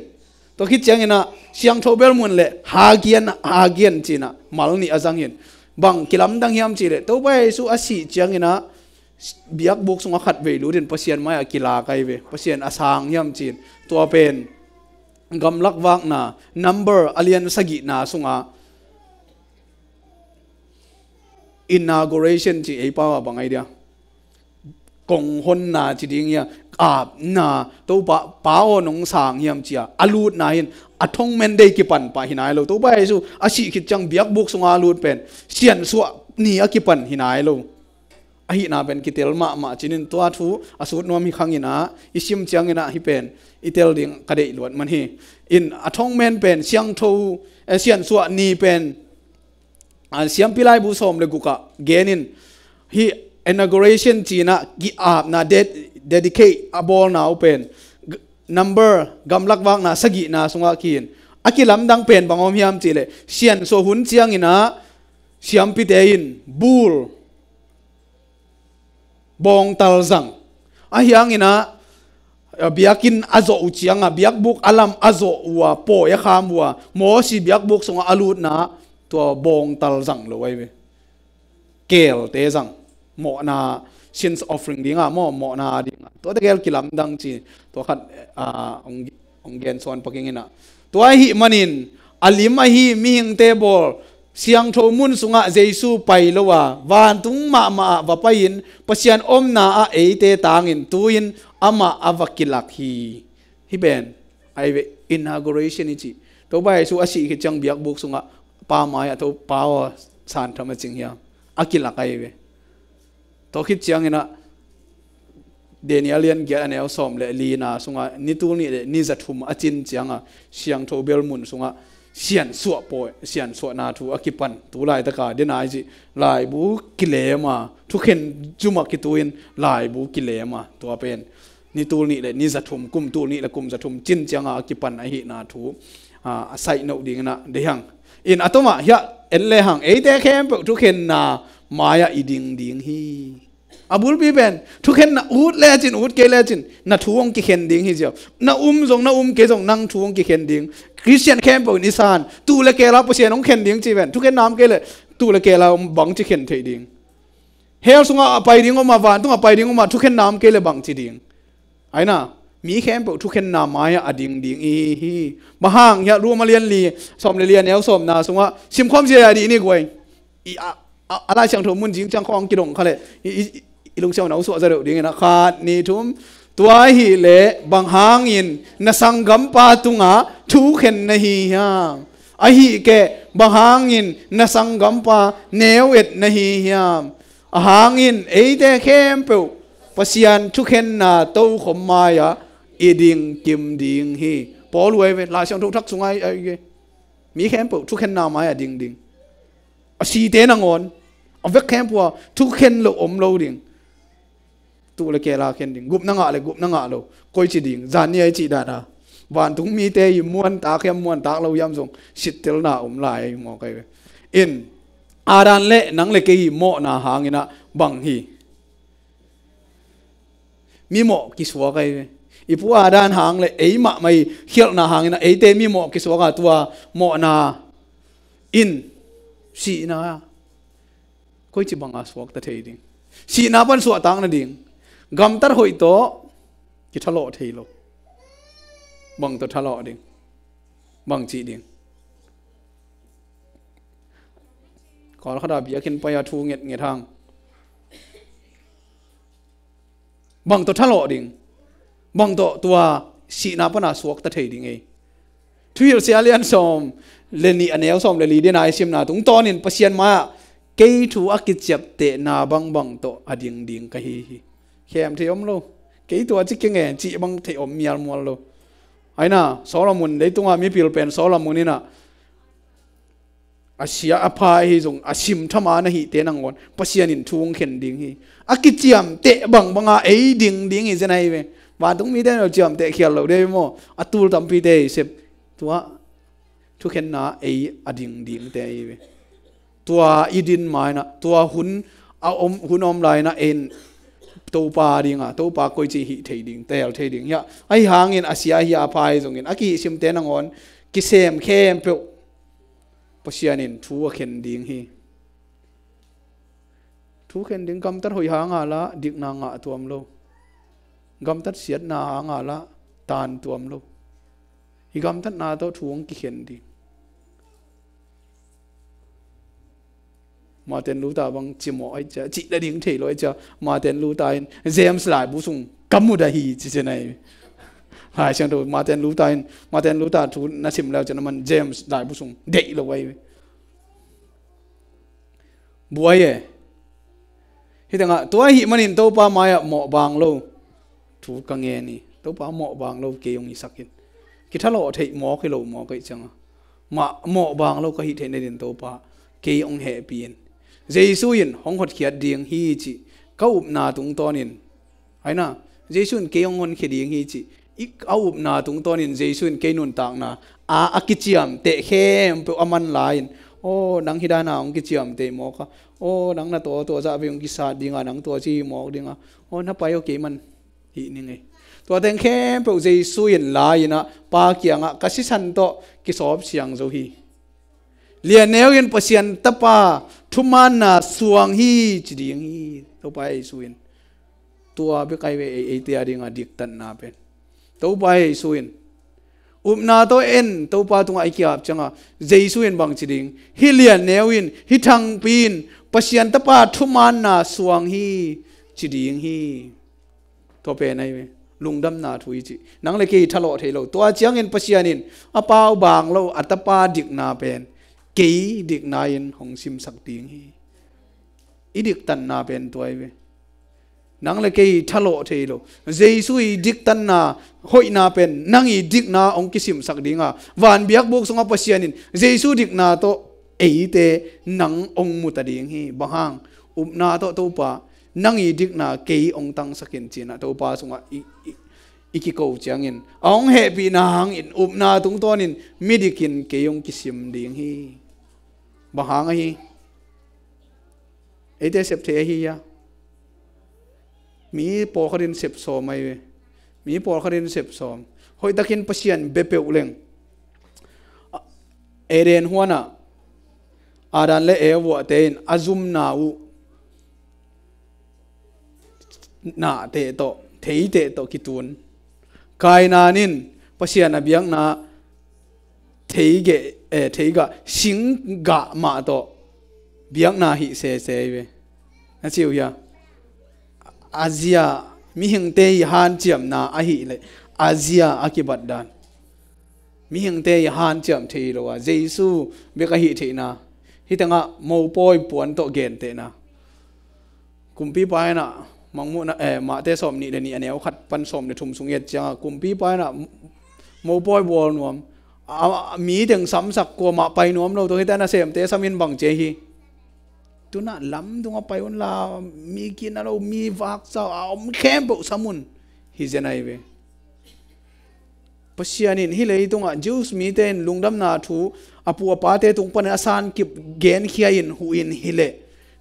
Tua khit cianginah siangtho bel mun le hagian, hagian cinah mal nih a zang hin. Bang kilamdang hiam cihleh, Topa Jesu a sih cianginah biakbuk sungah khatvei lutin Pasian mai-ah kilak ahi ve. Pasian a sang hiam cin. Tua pen gamlak vakna, Number a lian sagihna sungah Inauguration ci ei pau a bang ai dia, kong honna ci ding hia, apna, Topa, Pa aw nong sang hiam ci a a lutna hin atonement day kipan pah hi nai lo. Topa Jesu a sih khit ciang biakbuk sunga a lut pen siansuah ni a kipan hi nai lo. Ahihna pen kitel mahmah cinin tua thu a sut nuam hi khangin ah i sim ciangin ah hih pen i tel ding ka deih luat man hi. In atonement pen siangtho, eh, siansuah ni pen, ah, Siampi Laibu sawm le guk ah genin hih inauguration cina ki-apna, ded-, dedicate a bawlna uh pen g-, number gamlak vakna sagihna sungah kihin a kilamdang pen bang om hiam cihleh siansuah hun ciangin ah siampite in bul bawngtal zang. Ahi hangin ah, biakinn a zawh uh ciangah biakbuk a lam a zawh uh a pawi a kham uh a Mosi biakbuk sungah a lutna tua bawngtal zang lo ahi ve. Keelte zang. Mawhna, sins offering dingah maw, mawhna dingah. Tuate gel kilamdang ci. Tua khat, ah, hong, hong gen suan paking inah. Tua ahih manin a lim ahi mihingte bawl siangtho mun sungah Jesu pai lo a, vantung mahmah ah va pai-in Pasian omna ah eite tangin tu-in amah a va kilak hi. Hih pen, ai ve, inauguration i cih. Topa Jesu a sih khit ciang biakbuk sungah Pa mai-ah Topa aw santham a cing hiam? A kilak ai ve. Tua khit ciangin ah Daniel lian giat a neu sawm le lina sungah ni tul nih le ni za thum a cin ciangah siangtho bel mun sungah siansuah pawi, siansuahna thu a kipan, tu laitaka dena i cih laibu kilem a, thukhen zumah kitu-in laibu kilem a, tua pen ni tul nih le ni za thum, kum tul nih le kum za thum cin ciangah a kipan ahihna thu, ah, a saih noh dingin ah deih hang. In a tomah hiah en lehang eite khempeuh thukhenna mai-ah i ding ding hi. A bulpi pen thukhenna ut lecin, ut kei lecin na thu hong kikhen ding hi ziau. Na um zong na um kei zong nang thu hong kikhen ding. Khristian khempeuh in i san, tul le kela Pasian hong khen ding ci pen thukhenna om kei le tul le kela bangci khen theih ding? Hell sungah a pai ding om a, vantung a pai ding om a, thukhenna om kei le bangci ding? Aina, mi khempeuh thukhenna mai-ah a ding ding i hi. Bang hang hiah Roma lian li, sawm le li a neu sawmna sungah simkhawm zia a dih ni guai. I, a, a, a Lai Siangtho mun zing ciang khawng kidong kha leh i, i, i lungsiam na uh suah za deuh dingin a khat ni thum. Tua ahih leh bang hangin na sanggampa tungah thukhen na hi hiam? Ahih keh bang hangin na sanggampa neu et na hi hiam? A hangin eite khempeuh Pasian thukhenna tokhom mai-ah i ding kim ding hi. Paul huai ve, Lai Siangtho thak sungah ai, ai, mi khempeuh thukhenna mai-ah ding ding. A site nangawn, a vek khempeuh ah thukhen loh om lo ding. Tul le kela khen ding. Gupna ngah le gupna ngah lo. Koici ding? Zan ni a i cih dana vantung mite i muantak hiam, muantak lo hiam zong sittelna om lai mawk ai ve. In, Adam le nang le kei i mawhna hangin ah bang hi? Mimawh kisuak ai ve. I pu Adam hang le ei mahmah i khialhna hangin ah eite mimawh kisuak a, tua mawhna in sihna koici banga suakta thei ding? Sihna pan suahtak nading gamtat hoih tawh kithalawh thei lo. Bang tawh thalawh ding? Bang cih ding? Kawlkhat a biakinn pai a thu ngetnget hang bang tawh thalawh ding? Bang tawh tua sihna pana suakta thei ding ei? Thuhilhsia lian sawm le nih a neu sawm le li dena i simna tungtawnin Pasian mai-ah kei thu a kiciaptehna bangbang tawh a ding ding ka hi hi. Khem thei om lo. Kei tua ci kenge cih bang thei om mialmual lo. Aina, Solomon, leitungah mipil pen Solomon inah a sia a pha ahi zong a simthama na hihte nangawn Pasian in thu hong khen ding hi. A kiciamteh bangbanga ei ding ding hi zen ahi ve. Vantung mite no ciamteh khial lo dei maw? A tul tampite hi sep. Tua thukhenna ei a ding dingte ahi ve. Tua i din mainah, tua hun a om, hun a om lainah en Topa dinga, Topa koici hih thei ding, tel thei ding hiah. Ahi hangin a sia hi a pha ahi zongin a kihihsimte nangawn kisem khempeuh Pasian in thu a khen ding hi. Thu khen ding gamtat hoih hanga lah dikna ngah tuam lo. Gamtat siatna hanga lah tan tuam lo. I gamtatna tawh thu hong kikhen ding. Martin Luther bang cimawh ai cia, cih nading thei lo ai cia, Martin Luther in James laibu sung ka mudah hi ci ci nai. Lai Siangtho Martin Luther in, Martin Luther thu na sim leu cian aman James laibu sung deih lo ai. Buai e. Hih tengah tua ahih manin Topa mai-ah mawhbang lo thu ka ngen hi. Topa mawhbang lo kei hong hisak in. Kithalawh theih mawk hi lo mawk aih cianga mah mawhbang lo ka hih theih nadin Topa kei hong hehpih in. Jesu in hong hotkhiat ding hi cih ka upna tungtawnin, aina, Jesu in kei hong honkhia ding hi cih i, a upna tungtawnin Jesu in kei nuntakna a, a kiciamteh khempeuh a man lai-in, aw, nang hih dana hong kiciamteh mawk a, aw, nang na tua tua zah vei hong kisat dinga, nang tua ci hi mawk dinga, aw, na pai aw, kei man hih ning ei. Tua teng khempeuh Jesu in lai-in ah Pa kiangah ka sisan tawh kisawp siang zo hi. Lianneu in Pasian Tapa thumaanna suang hi ci ding hi. Topa Jesu in tua bek ai ve ei, eite a dinga diktatna pen. Topa Jesu in upna tawh en, Topa tungah i kiap cianga Jesu in bang ci ding? Hih lianneu in, hih thangpi in Pasian Tapa thumaanna suang hi ci ding hi. Tua pen ai ve. Lungdamna thu i cih nang le kei thalawh thei lo. Tua ciangin Pasian in a pau bang lo a Tapa dikna pen kei dikna in hong simsak ding hi. I diktatna pen tua ai ve. Nang le kei thalawh thei lo. Jesu i diktatna hoihna pen nang i dikna hong kisimsak dinga, van biakbuk sungah Pasian in Jesu dikna tawh eite nang hong muta ding hi. Bang hang? Upna tawh Topa nang i dikna kei hong tangsak in cinah Topa sungah i, i, i kiko ciangin a hong hehpihna hangin upna tungtawnin midikin kei hong kisim ding hi. Bang hang ahi? Eite sep thei ahi hia? Mi pawlkhatin sep sawm ahi ve. Mi pawlkhatin sep sawm. Hoihtakin Pasian bia peuh leng. Eden huanah Adam le Eva te in a zumna uh nahteh tawh, theiteh tawh kitun. Kainan in Pasian a biakna theigeh, eh, theigah, singgah mah tawh biakna hih sese hi ve. Na ci uh hia? A zia, mihingte i hanciamna ahih leh a zia a kibat dan. Mihingte i hanciam thei lo a, Jesu bek a hih theihna. Hih tengah mopawi puan tawh gentehna. Kumpipa inah, Mangmuhna, eh, Mahte sawm nih le nih a neu khat pan sawm le thum sung i et cianga, kumpipa inah mopawi bawl nuam. A, a, mi teng samsak kuamah pai nuam lo, tua hita nasemte samin bang cia hi. Tunah lamdungah pai unla, mi kina lo, mi vaksa a om khempeuh sam un. Hi zen ahi ve. Pasian in hih leitungah Jews mite in lungdamna thu a pu a pate tung panin a sankip genkhia in huh in hileh,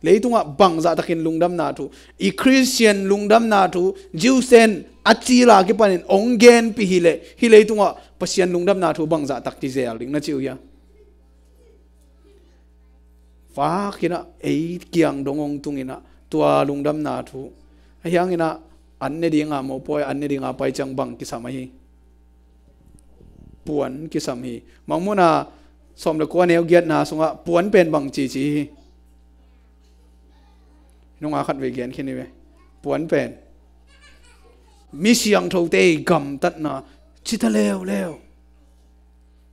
leitungah bangzahtakin lungdamna thu, i Christian lungdamna thu Jews te in a cila kipanin ong genpih hileh, hih leitungah Pasian lungdamna thu bangzahtak kizel ding na ci uh hia? Vakinah ei kiang dong ong tunginah tua lungdamna thu. Ahi hanginah an ne dinga mopawi an ne dinga pai ciang bang kisam ahi? Puan kisam hi. Mangmuhna sawm le kua neu giatna sungah puan pen bang cici hi? Nunga khat vei gen khin hi ve. Puan pen mi siangthote i gamtatna cita leuleu.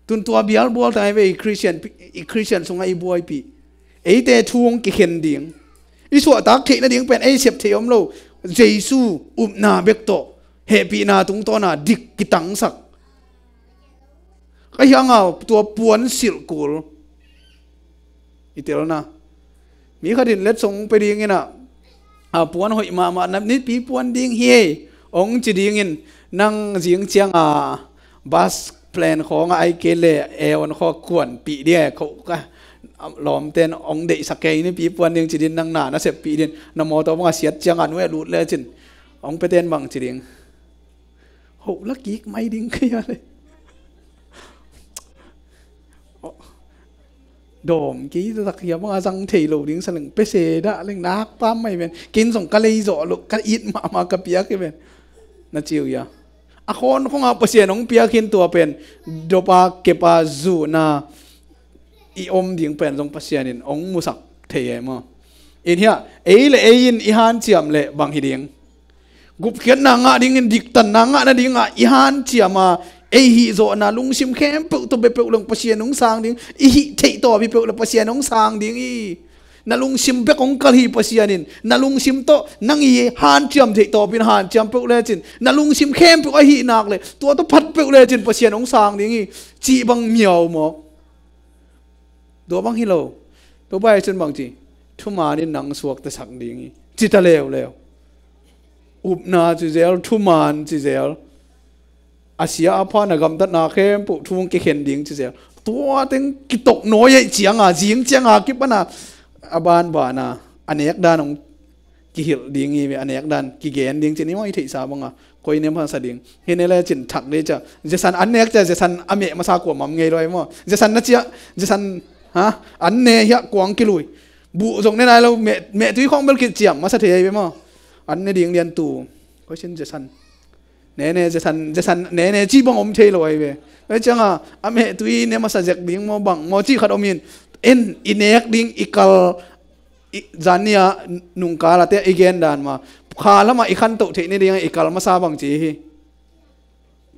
Tun tua bialbual ta hi ve, i Christian, i Christian sungah i buaipih. Eite thu hong kikhen ding, i suahtak theih nading pen ei sep theih om lo. Jesu upna bek tawh hehpihna tungtawna dik kitangsak. Ka hiangau tua puan silh kul. I telna. Mi khatin letsong pe dinginah, a, puan hoih mahmah na nipi puan ding hi ei. Ong ci dingin nang zing cianga bus plan khawngah ai kei le aeon khaw kuanpih ding e, kho ka lawmten ong deihsak kei nipi puan ding ci din nang na na seppih din, na mawtaw bangah siat cianga nuai a lut lecin ong peten bang ci ding. Hoh la kik mai ding kei a le. Dawm kei taktak hiam a zang thei lo ding sa leng pese dah leng nak pam mai ven. Ken zong ka lei zawh lo, ka it mahmah ka piak hi ven. Na ci uh hia? A khawn khawngah Pasian hong piak hin tua pen dopa kepa zuhna i om ding pen zong Pasian in hong musak thei e maw. In hiah ei le ei in i hanciam leh bang hi ding? Gupkhiatna ngah dingin, diktanna ngah nadingah i hanciam a, ei hihzawhna, lungsim khempeuh tawh bia peuh leng Pasian hong sang ding. I hih theih tawp hi peuh le Pasian hong sang ding hi. Na lungsim bek hong kal hi Pasian in. Na lungsim tawh nang i hanciam theih tawpin hanciam peuh lecin, na lungsim khempeuh a hih nak le tua tawh phat peuh lecin Pasian hong sang ding hi, cih bang miau maw? Tua bang hi lo. Tua bai cun bang ci? Thuman in nang suaktasak ding hi, ci ta leuleu. Upna ci zel, thuman ci zel. A sia a pha, na gamtatna khempeuh thu hong kikhen ding ci zel. Tua teng kitok nawi aih cianga, zing cianga kipana, a banbana a nek dan hong kihilh ding hi ve, a nek dan kigen ding ci ni maw, i theihsa banga. Koi ne masa ding? Hi ne lecin thak dei cia. Zesan an nek cia, zesan a meh masa kua mam ngei lo ai maw? Zesan na cia, zesan, ha? An ne hiah kuang kilui. Buh zong ne nai lo, meh, meh tui khawng bel kiciam masa thei ai ve maw? An ne ding lian tu. Koi sin zesan. Nene zesan, zesan nene ci bang om thei lo ai ve. Ai cianga a meh tui ne masa zek ding maw, bang maw ci khat om in. En i nek ding i kal, i, zan nia nungkal a te i gen dan ma, kha lama i khantoh theih ni ding i kal masa bang ci hi.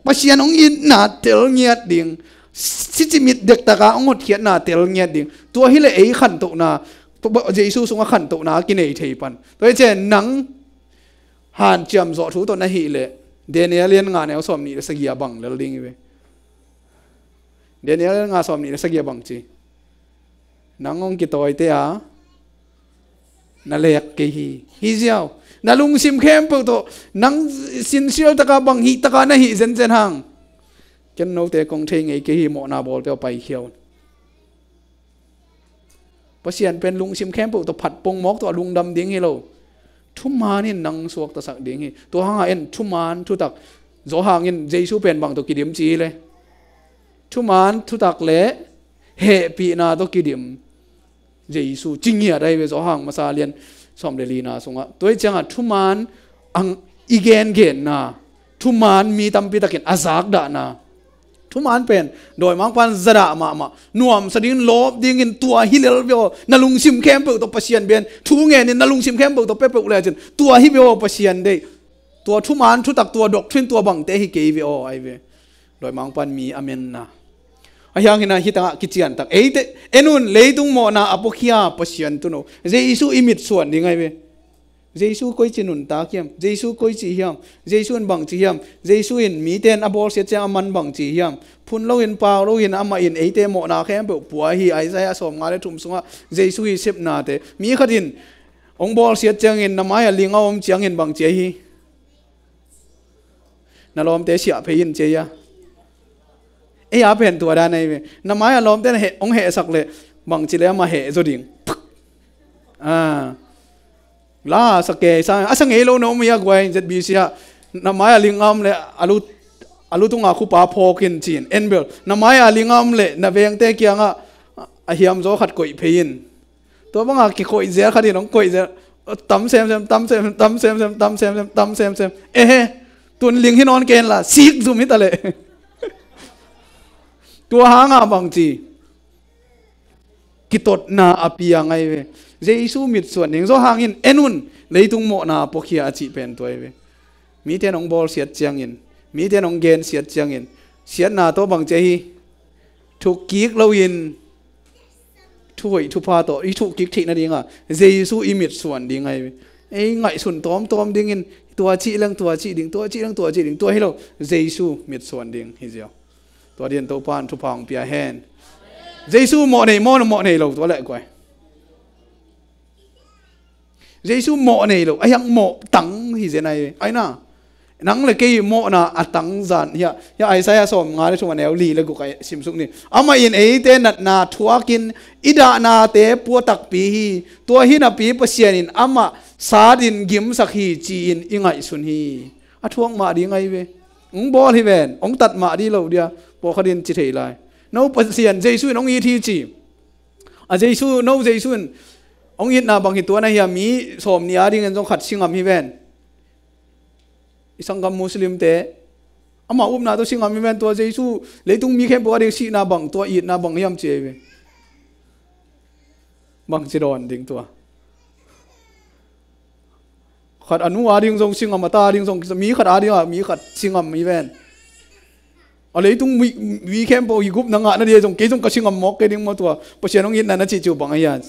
Pasian hong itna tel ngiat ding, sicimit dektaka hong hotkhiatna tel ngiat ding. Tua hi le ei khantohna, tua Jesu sungah khantohna a kinei thei pan. Tua hi cian nang hanciam zawh thu tawh na hih leh Daniel lian nga neu sawm nih le sagih a bang lel ding hi ve. Daniel lian nga sawm nih le sagih a bang ci? Nang hong kitawite a na lek kei hi. Hi ziau. Na lungsim khempeuh tawh nang sinsial taka bang hih taka na hih zenzen hang, ken note kong thei ngei kei hi, mawhna bawlte aw paikhia un. Pasian pen lungsim khempeuh tawh phat pongmawk tawh a lungdam ding hi lo. Thuman in nang suaktasak ding hi. Tua hanga en thuman thutak, Johan in Jesu pen bang tawh kidim ci hi le, thuman thutak le hehpihna tawh kidim Jesu ci ngiat ai ve, Johan masa lian sawm le lina sungah. Tua hi ciangah thuman ang i gengenna, thuman mi tampi takin a zakdahna. Thuman pen dawimangpan zadah mahmah, nuamsa dingin, lawp dingin, tua hi lel ve aw. Na lungsim khempeuh tawh Pasian bian thu ngenin, na lungsim khempeuh tawh pia peuh lecin tua hi ve aw Pasian deih. Tua thuman thutak, tua doctrine, tua bangte hi kei ve aw ai ve. Dawimangpan mi a menna. A hiang hinah hitangah kiciantak eite en un, leitung mawhna a puakhia Pasian tuno. Jesu i mitsuan ding ai ve. Jesu koici nuntak hiam? Jesu koici hiam? Jesu in bangci hiam? Jesu in mite in a bawlsiat ciang a man bangci hiam? Phun loin, pau loin, amah in eite mawhna khempeuh pua hi. Isaiah sawmnga le thum sungah Jesu hi sepnate. Mi khat in hong bawlsiat ciangin na mai-ah ling a om ciangin bangci ahi hi? Na lawmte siah phei in ci a. Ei a pen tua dan ahi ve. Na mai-ah lawmte na heh, hong hehsak leh bangci le amah heh zaw ding. Ah. La sa kei sa, a sa ngei lo na om hi a guai, Z B C ah. Na mai-ah ling a om leh a lu, a lu tunga khupa phawk in ci-in. En bel. Na mai-ah ling a om leh na vengte kiangah a hiam zaw khat koih phei in. Tua banga kikoih zel khat in hong koih zel. Tam semsem, tam semsem, tam semsem, tam semsem, tam semsem. Ehe, tun ling hi nawn kei inla, sik zum hi ta leh. Tua hanga bangci? Kitotna a piang ai ve. Jesu mitsuan ding. Johan in en un, leitung mawhna a puakhia a cih pen tua ai ve. Mite in hong bawlsiat ciangin, mite in hong gensiat ciangin, siatna tawh bangci ahi hi? Thukkik loin, thuhoih thupha tawh i thukkik theih nadinga Jesu i mitsuan ding ai ve. Ei ngaihsun tawmtawm dingin, tua cih leng tua cih ding, tua cih leng tua cih ding, tua hi lo, Jesu mitsuan ding hi ziau. Tua dingin Topa in thupha hong pia hen. Jesu mawh nei maw, mawh nei lo, tua leh guai? Jesu mawh nei lo, a hiang mawh tang hi zen ai ve. Aina, nang le kei mawhna a tang zan hiah, hiah Isaiah sawmnga le thum a neu li le guk ah simsuk ni. Amah in eite natna thuakin i dahnate pua takpi hi. Tua hi napi Pasian in amah satin gimsak hi ci-in i ngaihsun hi. A thuak mah ding ai ve. Hong bawl hi ven, hong tat mah ding lo dia, pawlkhat in ci thei lai. No Pasian, Jesu in hong it hi ci. A Jesu, no Jesu in hong itna bang hi tua na hia, mi sawm nih a dingin zong khat si ngam hi ven. I sanggam Muslimte, amah upna tawh si ngam hi ven, tua Jesu leitung mi khempeuh a ding sihna bang, tua itna bang hiam ci ai ve. Bangci dawn ding tua. Khat a nu a ding zong si ngam, a ta a ding zong, mi khat a ding a mi khat si ngam hi ven. A leitung mi, mi khempeuh hi gupna ngahna ding zong, kei zong ka si ngam mawk kei ding maw tua. Pasian hong itna na cih ciu bang a hian.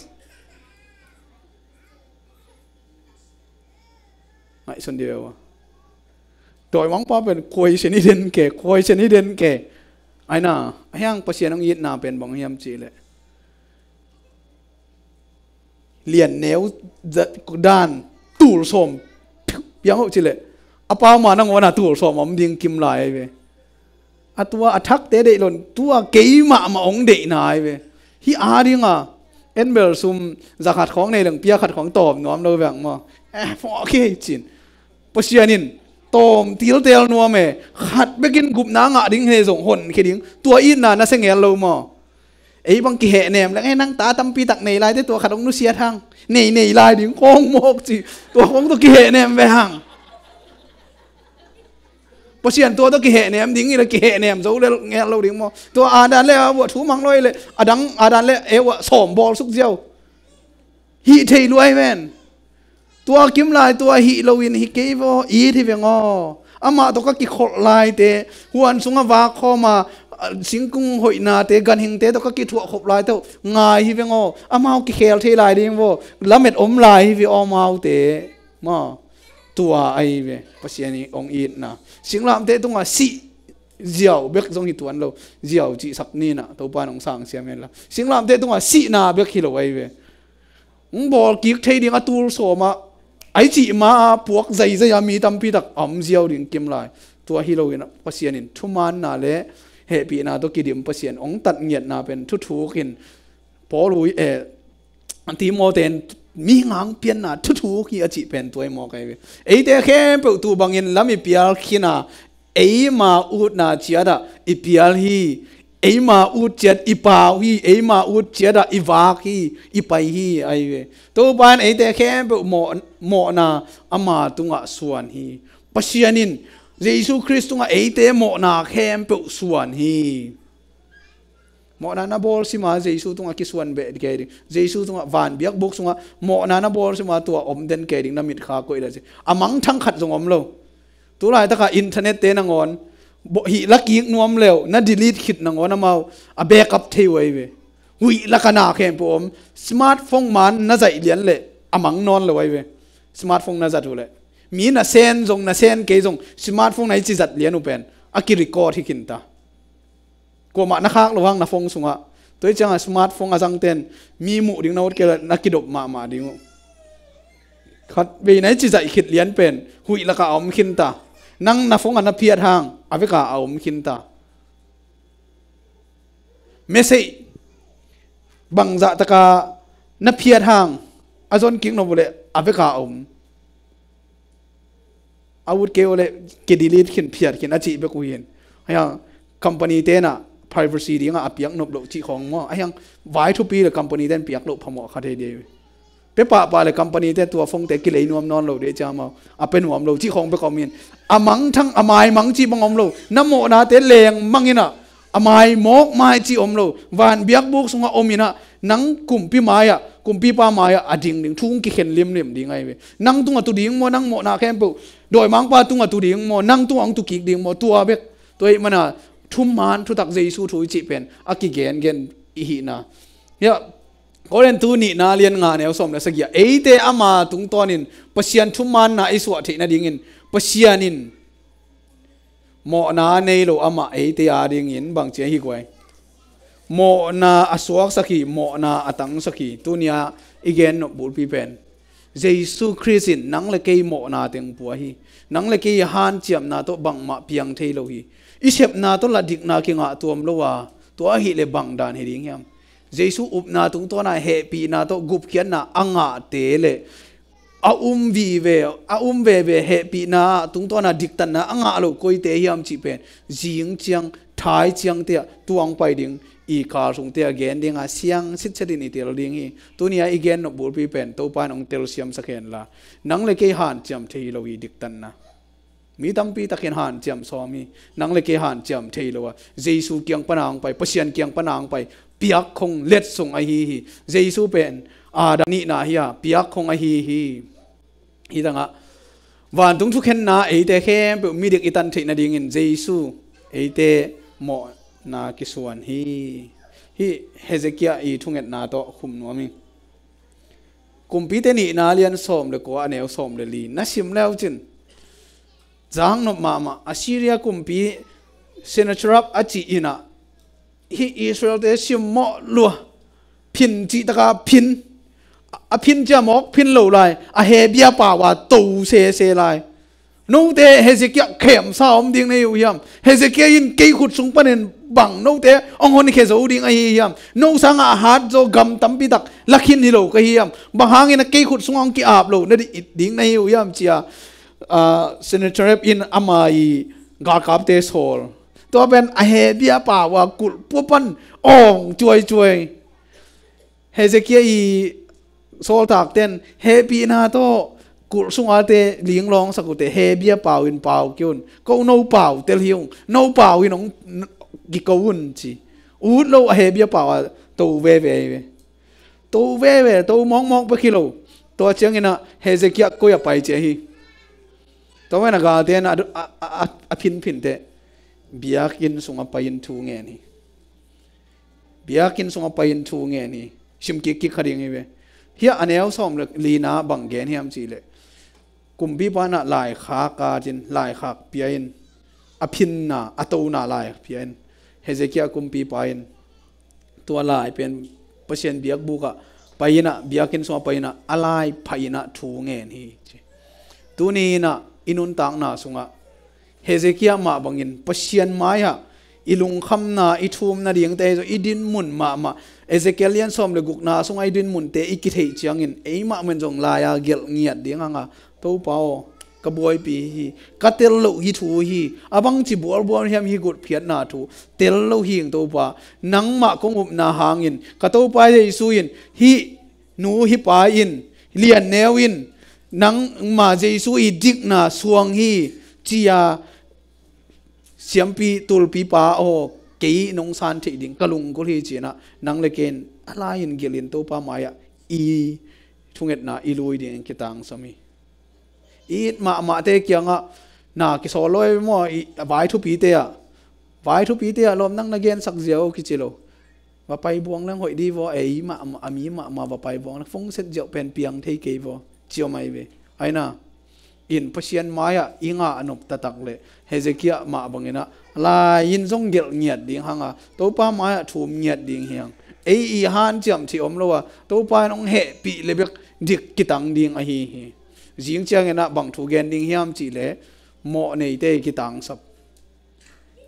Ngaihsun dih ve ua. Dawimangpa pen khuaisen i den ke, khuaisen i den ke. Aina, a hiang Pasian hong itna pen bang hiam cih leh. Lian neu dan tul sawm piang hoh cileh a pau ma nangawn a tul sawm a om ding kim lai ai ve. A tua a thakte deih lon tua keimah mah ong deihna ai ve. Hih a dinga en bel sum za khat khawng nei leng pia khat khawng tawm nuam lo veng maw? Eh, pawh kei cin. Pasian in tawm tiltel nuam e, khat bekin gupna ngah ding he zong honkhia ding, tua itna na se ngel lo maw? Ei bang kihehnem leng, eh, nang ta tampi tak nei laite tua khat hong nusiat hang. Nei nei lai ding khawng mawk ci, tua khawng tua kihehnem ve hang. Pasian tua tua kihehnem ding ila kihehnem zo le ngel lo ding maw? Tua Adam le Eva thu mang lo i le, a dang Adam le Eva sawm bawl suk ziau. Hih thei luai ven. Tua kim lai tua hih loin hi kei vaw, it hi veng aw. Amah tawh ka kikholh laite, huan sungah vak khawma, singkung hoihnate, ganhingte tawh ka kithuah khop laite uh ngai hi veng aw. Amau kikhel thei lai ding vaw, lamet om lai hi ve aw amaute. Maw, tua ahi ve, Pasian i ong itna. Singlamteh tungah sih ziau bek zong hi tuan lo, ziau cihsak nina, Topa in ong sang siam hen la. Singlamteh tungah sihna bek hi lo ahi ve. Hong bawl kik thei ding a tul sawma ai cih ma a puak zaizai a mi tampi tak a om ziau ding kim lai. Tua hi loin Pasian in thumaanna le hehpihna tawh kidim Pasian ong tat ngiatna pen thuthukin Paul ui e Timote in mi ngang pianna thuthuk hi a cih pen tua i mawk ahi ve. Eite khempeuh tu bangin lam i pial khina eima utna ciatah i pial hi. Eima ut ciat i pau hi, eima ut ciatah i vak hi, i pai hi ahi ve. Topa in eite khempeuh mawh, mawhna ama tungah suan hi. Pasian in Jesu Khrist tungah eite mawhna khempeuh suan hi. Mawhna na bawl sima Jesu tungah kisuan beh kei ding. Jesu tungah van biakbuk sungah mawhna na bawl sima tua om den kei ding na mitkha koih la si. A mangthang khat zong om lo. Tulaitaka internet te nangawn hih la kik nuam leu na delete khit nangawn amau a backup thei uh ahi ve. Huih laka na khempeuh om. Smartphone man na zaih lian leh a mang nawn lo ahi ve. Smartphone na zat uh leh mi na sen zong na sen kei zong smartphone na i ci zat lian uh pen a kirecord hi khinta. Kuamah na khak lo hang na phone sungah. Tua hi ciangah smartphone a zangten mi muh ding na ut kei la na kidop mahmah ding uh. Khat vei na i ci zaih khit lian pen huih lakah a om khinta. Nang na phone a na phiat hang a vekah a om khinta. Message bangzah taka na phiat hang a zon kik nop uh leh a vekah a om. A ut kei uh leh kidelete khin phiat khin a cih bek uh hin. Ahiang company tenah privacy dingah a piak nop loh cih khawng maw? Ahiang vai thupi le company ten piak loh phamawh kha thei dih. Pe pahpah le company te tua phone te kilei nuam nawn lo dih ciang maw? A pe nuam lo cih khawng bek om hin. A mangthang a maimang cih bang om lo. Na mawhnate leng manginah a mai mawk mai cih om lo. Van biakbuk sungah om inah nang kumpi mai-ah, kumpipa mai-ah a ding ding thu hong kikhen limlim ding ahi ve. Nang tungah tu ding maw, nang mawhna khempeuh dawimangpa tungah tu ding maw, nang tungah hong tu kik ding maw, tua bek. Tua ih mana thuman thutak Jesu thu i cih pen a kigengen i hihna. Hiah Korintu nihna lian nga neu sawm le sagih ah eite ama tungtawnin Pasian thumanna i suah theih nadingin Pasian in mawhna a nei lo amah eite a dingin bangci ahi guai. Mawhna a suaksak hi, mawhna a tangsak hi. Tunia i gen nop bulpi pen Jesu Khrist in nang le kei mawhna teng pua hi. Nang le kei hanciamna tawh bangmah piang thei lo hi. I sepna tawh la dikna kingah tuam lo a, tua ahih leh bangdan hi ding hiam? Jesu upna tungtawna hehpihna tawh gupkhiatna a ngahte le a um vive, a um veve hehpihna tungtawna diktanna a ngah lo koite hiam cih pen zing ciang, thai ciangte ah tuang pai ding, i kal sungte ah gen dinga siang sitsetin i tel ding hi. Tunia i gen nop bulpi pen Topa in hong telsiamsak hen la. Nang le kei hanciam thei lo hi diktanna. Mi tampi takin hanciam sawm hi. Nang le kei hanciam thei lo a Jesu kiang pana hong pai, Pasian kiang pana hong pai, piak khong letsong ahi hi. Jesu pen Adam nihna hi a, piak khong ahi hi. Hi tangah vantung thukhenna eite khempeuh midik i tan theih nadingin Jesu eite mawhna kisuan hi. Hih Hezekiah i thungetna tawh khum nuam hi. Kumpite nihna lian sawm le kua, a neu sawm le li na sim leucin, zaknop mahmah, Assyria kumpi Sennacherib a cih inah hih Israelte simmawh lua, phin cihtaka phin, a phin ciamawk phin lo lai, a he biapa uh a to sese lai. Note Hezekiah khemsa om ding na hi uh hiam? Hezekiah in kei khut sung panin bang note hong honkhia zo ding ahi hiam? No sangah a hat zaw gam tampitak lakhin hi lo ka hi hiam? Bang hangin a kei khut sungah hong ki-ap lo na dih ding na hi uh hiam? Cia, ah, Sennacherib in ama i galkapte sawl. Tua pen a he biapa uh a kulh puapan awng cuaicuai. Hezekiah i sawltakten hehpihna tawh kulh sungate linglawngsak uhte, he biapa uh in pau kei un. Ko no pau tel hi ung. No pau in hong kiko un ci. Ut lo a he biapa uh a to veve hi ve. To veve, to mawkmawk bek hi lo. Tua cianginah Hezekiah koi a pai cia hi. Tua mena galte na a, a, a, a phinphinte biakinn sungah pai-in thu ngen hi. Biakinn sungah pai-in thu ngen hi. Sim kikkik kha ding hi ve. Hiah a neu sawm le lina bang gen hiam cihleh, kumpipa inah laikhak atin, laikhak pia in, a phinna, a tona lai pia in, Hezekiah kumpipa in tua lai pen Pasian biakbukah pai inah, biakinn sungah pai inah a lai phah inah thu ngen hi ci. Tuni inah i nuntakna sungah Hezekiah mah bangin Pasian mai-ah i lungkhamna, i thum nadingte hi zaw, i dinmun mahmah, Ezekiel lian sawm le gukna sungah i dinmunte i kitheih ciangin eimah men zong lai-a gelh ngiat ding hanga, Topa aw, ka buaipi hi, ka tel loh hi thu hi, a bangci bualbual hiam hi gutphiatna thu, tel lo hing Topa, nangmah kong upna hangin, ka Topa Jesu in, hih nu hih pa in, lianneu in, nangma Jesu i dikna suang hi, cia siampi tulpipa aw, kei nong san theih ding ka lunggulh hi cinah, nang le kei in a lai-in gelhin Topa mai-ah i thungetna i lui dingin kitangsam hi. I it mahmahte kiangah na kisawl lo ei maw, i vai thupite ah, vai thupite ah lawm nang na gensak ziau kici lo. Va pai buang leng hoih di vaw, ei mah, a mi mahmah va pai buang leng, fungset ziauh pen piang thei kei vaw, ciau mai ve. Aina in Pasian mai-ah i ngah a nop taktak le Hezekiah mah banginah lai-in zong gelh ngiat ding hanga, Topa mai-ah thum ngiat ding hiang. Ei i hanciam thih om lo a, Topa in hong hehpih le bek dik kitang ding ahi hi. Zing cianginah bang thu gen ding hiam cihleh, mawh neite i kitangsap.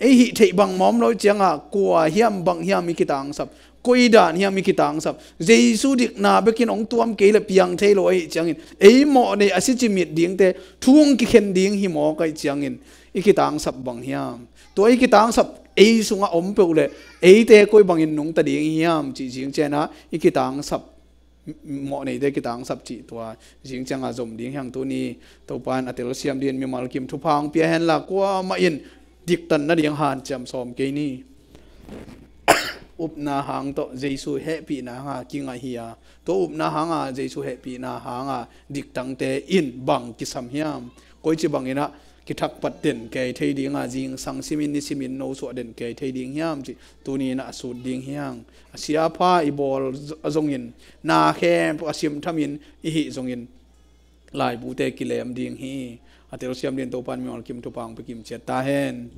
Ei hih theih bangmah om lo ciangah kua hiam, bang hiam i kitangsap, koi dan hiam i kitangsap, Jesu dikna bekin hong tuam kei le piang thei lo ahih ciangin ei mawh nei a si cimit dingte thu hong kikhen ding hi mawk ahih ciangin i kitangsap bang hiam? Tua i kitangsap ei sungah om peuh le eite koi bangin nungta ding hiam cih zing cianah i kitangsap mawh neite kitangsap cih tua zing cianga zom ding hiang. Tuni Topa in a telsiam dingin mimal kim thupha hong pia henla, kuamah in diktan nading hanciam sawm kei ni. Upna hang tawh Jesu hehpihna hanga kinga hi a, tua upna hanga Jesu hehpihna hanga diktangte in bang kisam hiam? Koici banginah kithakpat den kei thei dinga, zingsang simin nisimin nosuah den kei thei ding hiam cih tuni inah a sut ding hiang. A siapha i bawl a zongin na khempeuh a simthamin i hih zongin laibute kilem ding hi. A telsiam dingin Topa in mimal kim thupha hong pia kim ciat ta hen.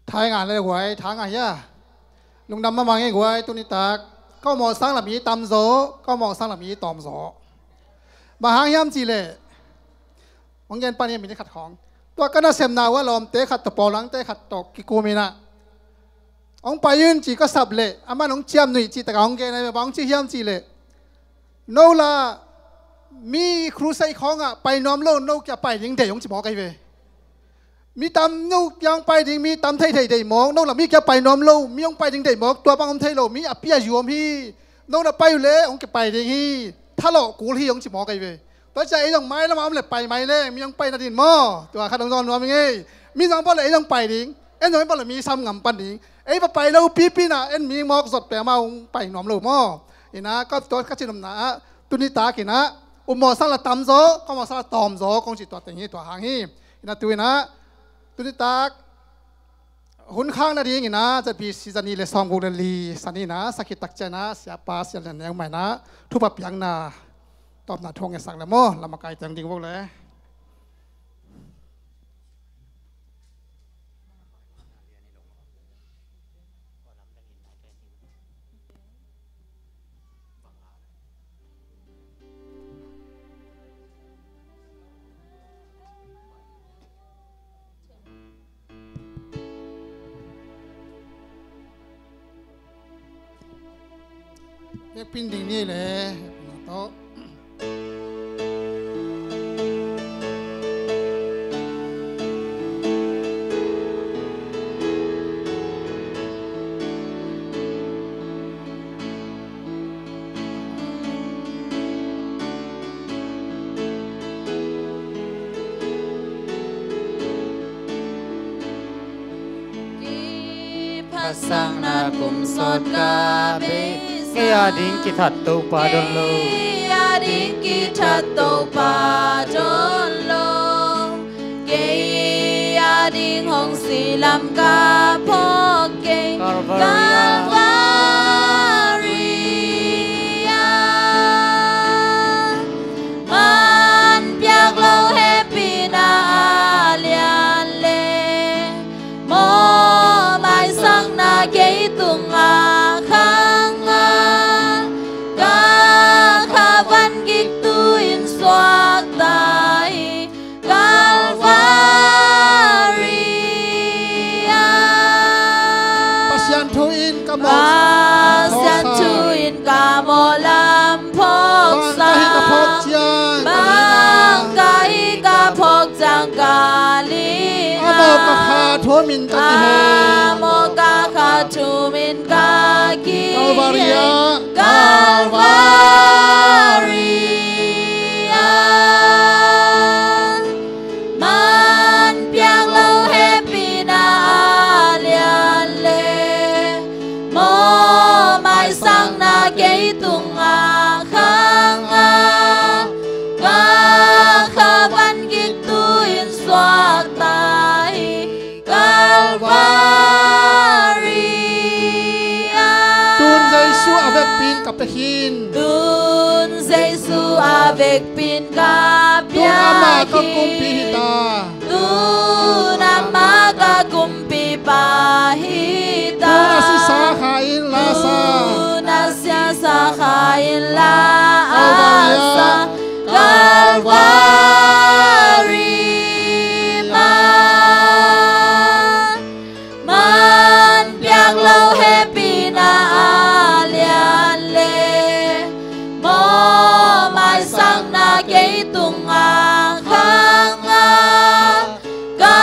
Thai ngah le guai, thai ngah hia. Lungdam mamang e guai, tuni tak. Kau mawh sang lam i tam zaw, kau mawh sang lam i tawm zaw. Bang hang hiam cih leh, hong gen pan hiam minute khat khawng. Tua ka nasemna uh a lawmte khat tawh, pawlangte khat tawh kikum in ah, hong pai un ci ka sap leh, aman hong ciamnuih cih takah hong gen a, bang hong ci hiam cih leh, no lah mi crusade khawngah pai nuam lo, no kia pai ding deih hong ci mawk ahi ve. Mi tam no kia hong pai ding, mi tam theithei deih mawk, no lah mi kia pai nuam lo, mi hong pai ding deih mawk, tua bang om thei lo, mi a pi a yu om hi, no lah pai uh leh hong kia pai ding hi, thalawh kul hi hong ci mawk ahi ve. Tua ciah ei zong mailam a om leh pai mai leng, mi hong pai nading maw, tua khat hong zawn nuam ing ei. Mi zong bawl leh ei zong pai ding, en zong bawl leh mi sam ngam pan ding. Ei va pai lo pipi in ah, en mi mawk zot peuhmah hong pai nuam lo maw. Ina ka tua ka cihnopna ah, tuni tak in ah, um mawhsa lah tamzaw, ka mawhsa lah tawmzaw kong cih tua teng hi, tua hang hi. Ina tu in ah, tuni tak hun khak nading in ah, Z B C zani le sawmguk le li, zani in ah, sakhi tak ciang in ah, siapa sia le neu mai in ah, thupha piakna tawpna thu hong ngetsak le maw, lam a kai teng ding vok le. Vekpin ding ni le, na tawh. Kiphatsakna kum sawt ka bei, kei a ding kithat Topa don lo. Kei a ding kithat Topa don lo. Kei a ding hong si lam ka phawk kei. Calvary ah. Calvary ah. Man piak lo hehpihna a lian le, mawh maisakna kei tungah khang a, ka kha van gik tu in suakta hi. Calvary ah. Pasian thu in ka mawh, Pasian thu in ka mawh lam phawk sa. Bang ka hih ka phawk ciang ka ling a, bang ka hih ka phawk ciang ka ling a, a mawh ka kha thumin ka kihei. A mawh ka kha thumin ka kihei. Calvary ah. Calvary ah. Man piak lo hehpihna a lian le, mawh maisakna kei tungah khang a, ka kha van gik tu in suakta hi. Calvary ah. Tun Jesu a vekpi in ka pia khin. Tun Jesu a vekpi in ka pia khin. Tun amah ka kumpi hi ta. Tun amah ka kumpipa hi ta. Tun a sisa Kha in la sa. Tun a sisa Kha in la a sa. Calvary ah. Calvary ah. Man piak lo hehpihna a lian le, mawh maisakna kei tungah khang a, ka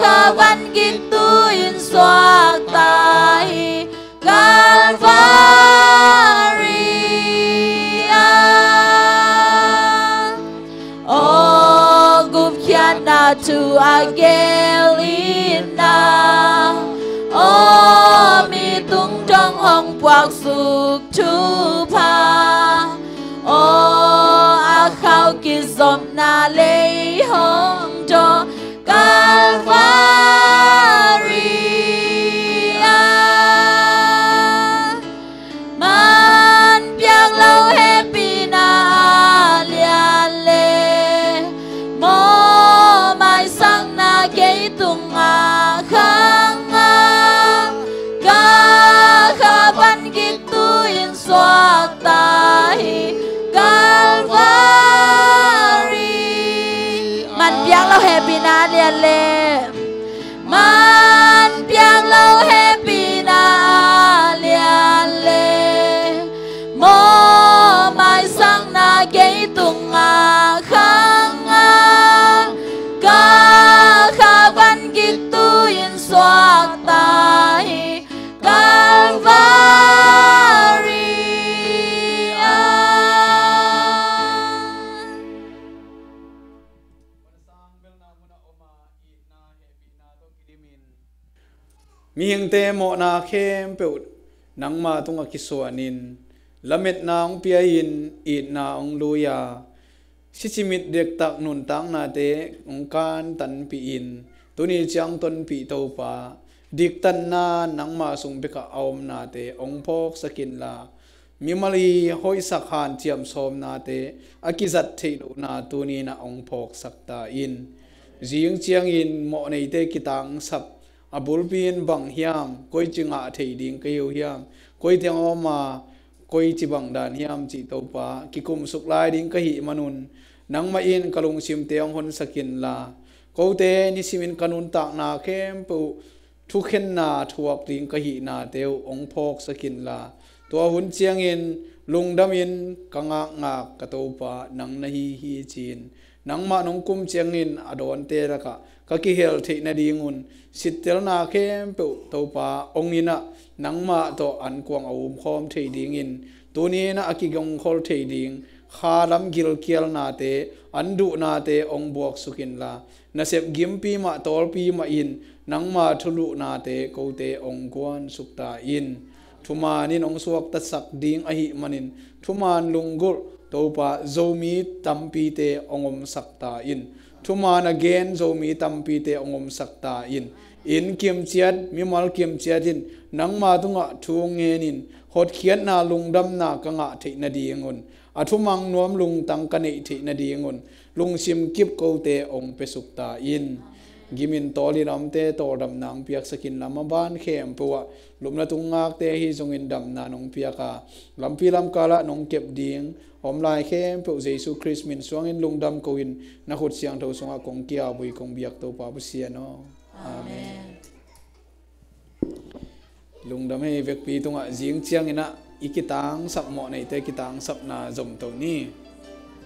kha van gik tu in suakta hi. Calvary ah. Aw gupkhiatna thu a geel in ah, aw mi tungdong hong puaksuk thupha, aw a khau kizopna lei hong dawn. Calvary ah. Man piak lo hehpihna a lian le, mawh maisakna kei tungah khang a, ka kha van gik tu in suakta hi. Calvary. Man piak lo hehpihna a lian Tungah khangah ka kha van gik tu-in suakta hi Kalvari ah. Mihingte mawhna khempeuh nangma tungah kisuanin, lametna hong pia-in, itna hong lui-a, sicimit dektak nuntaknate hong kantanpih in, tuni ciang tonpih Topa, diktatna nangma sung bekah a omnate hong phawksak inla, mimal i hoihsak hanciam sawmnate a kizat theih lohna tuni-in ah hong phawksak ta in. Zing ciangin mawhneite kitangsap, a bulpi in bang hiam, koici ngah thei ding ka hi uh hiam, koi teng om a, koici bang dan hiam cih Topa kikumsuk lai ding ka hih manun, nangmah in ka lungsimte hong honsak inla, kote nisimin ka nuntakna khempeuh thukhenna thuak ding ka hihnate uh hong phawksak inla, tua hun ciangin lungdamin ka ngakngak ka Topa nang na hi hi ci-in, nangmah nong kum ciangin a dawnte lakah ka kihel theih nadingun, sittelna khempeuh Topa hong in ah, nangmah tawh ankuang a umkhawm thei dingin, tuni-in ah a kigongkhol thei ding kha lam gilkialnate, an duhnate hong buaksuk inla, nasep gimpi mah, tawlpi mah in nangma thuluhnate kote hong guansuk ta in. Thuman in hong suaktasak ding ahih manin, thuman lunggulh Topa Zomi tampite hong omsak ta in. Thuman a gen Zomi tampite hong omsak ta in. Inn kimciat, mimal kimciat in nangma tungah thu ngenin, hotkhiatna, lungdamna ka ngah theih nadingun, a thumang nuam lungtang ka neih theih nadingun, lungsim kip kote hong piasuk ta in. Gimin tawlin a omte tawldamna hong piaksak inla, maban khempeuh ah lupna tung ngakte ahi zongin damna nong piak a, lampi lamkalah nong kep ding a om lai khempeuh Jesu Khrist min suangin lungdam ko-in, na khut siangtho sungah kong kiabui kong biak Topa Pasian aw. Amen. Lungdam hi. Vekpi tungah zing ciangin ah i kitangsap, mawhneite kitangsapna zom to ni.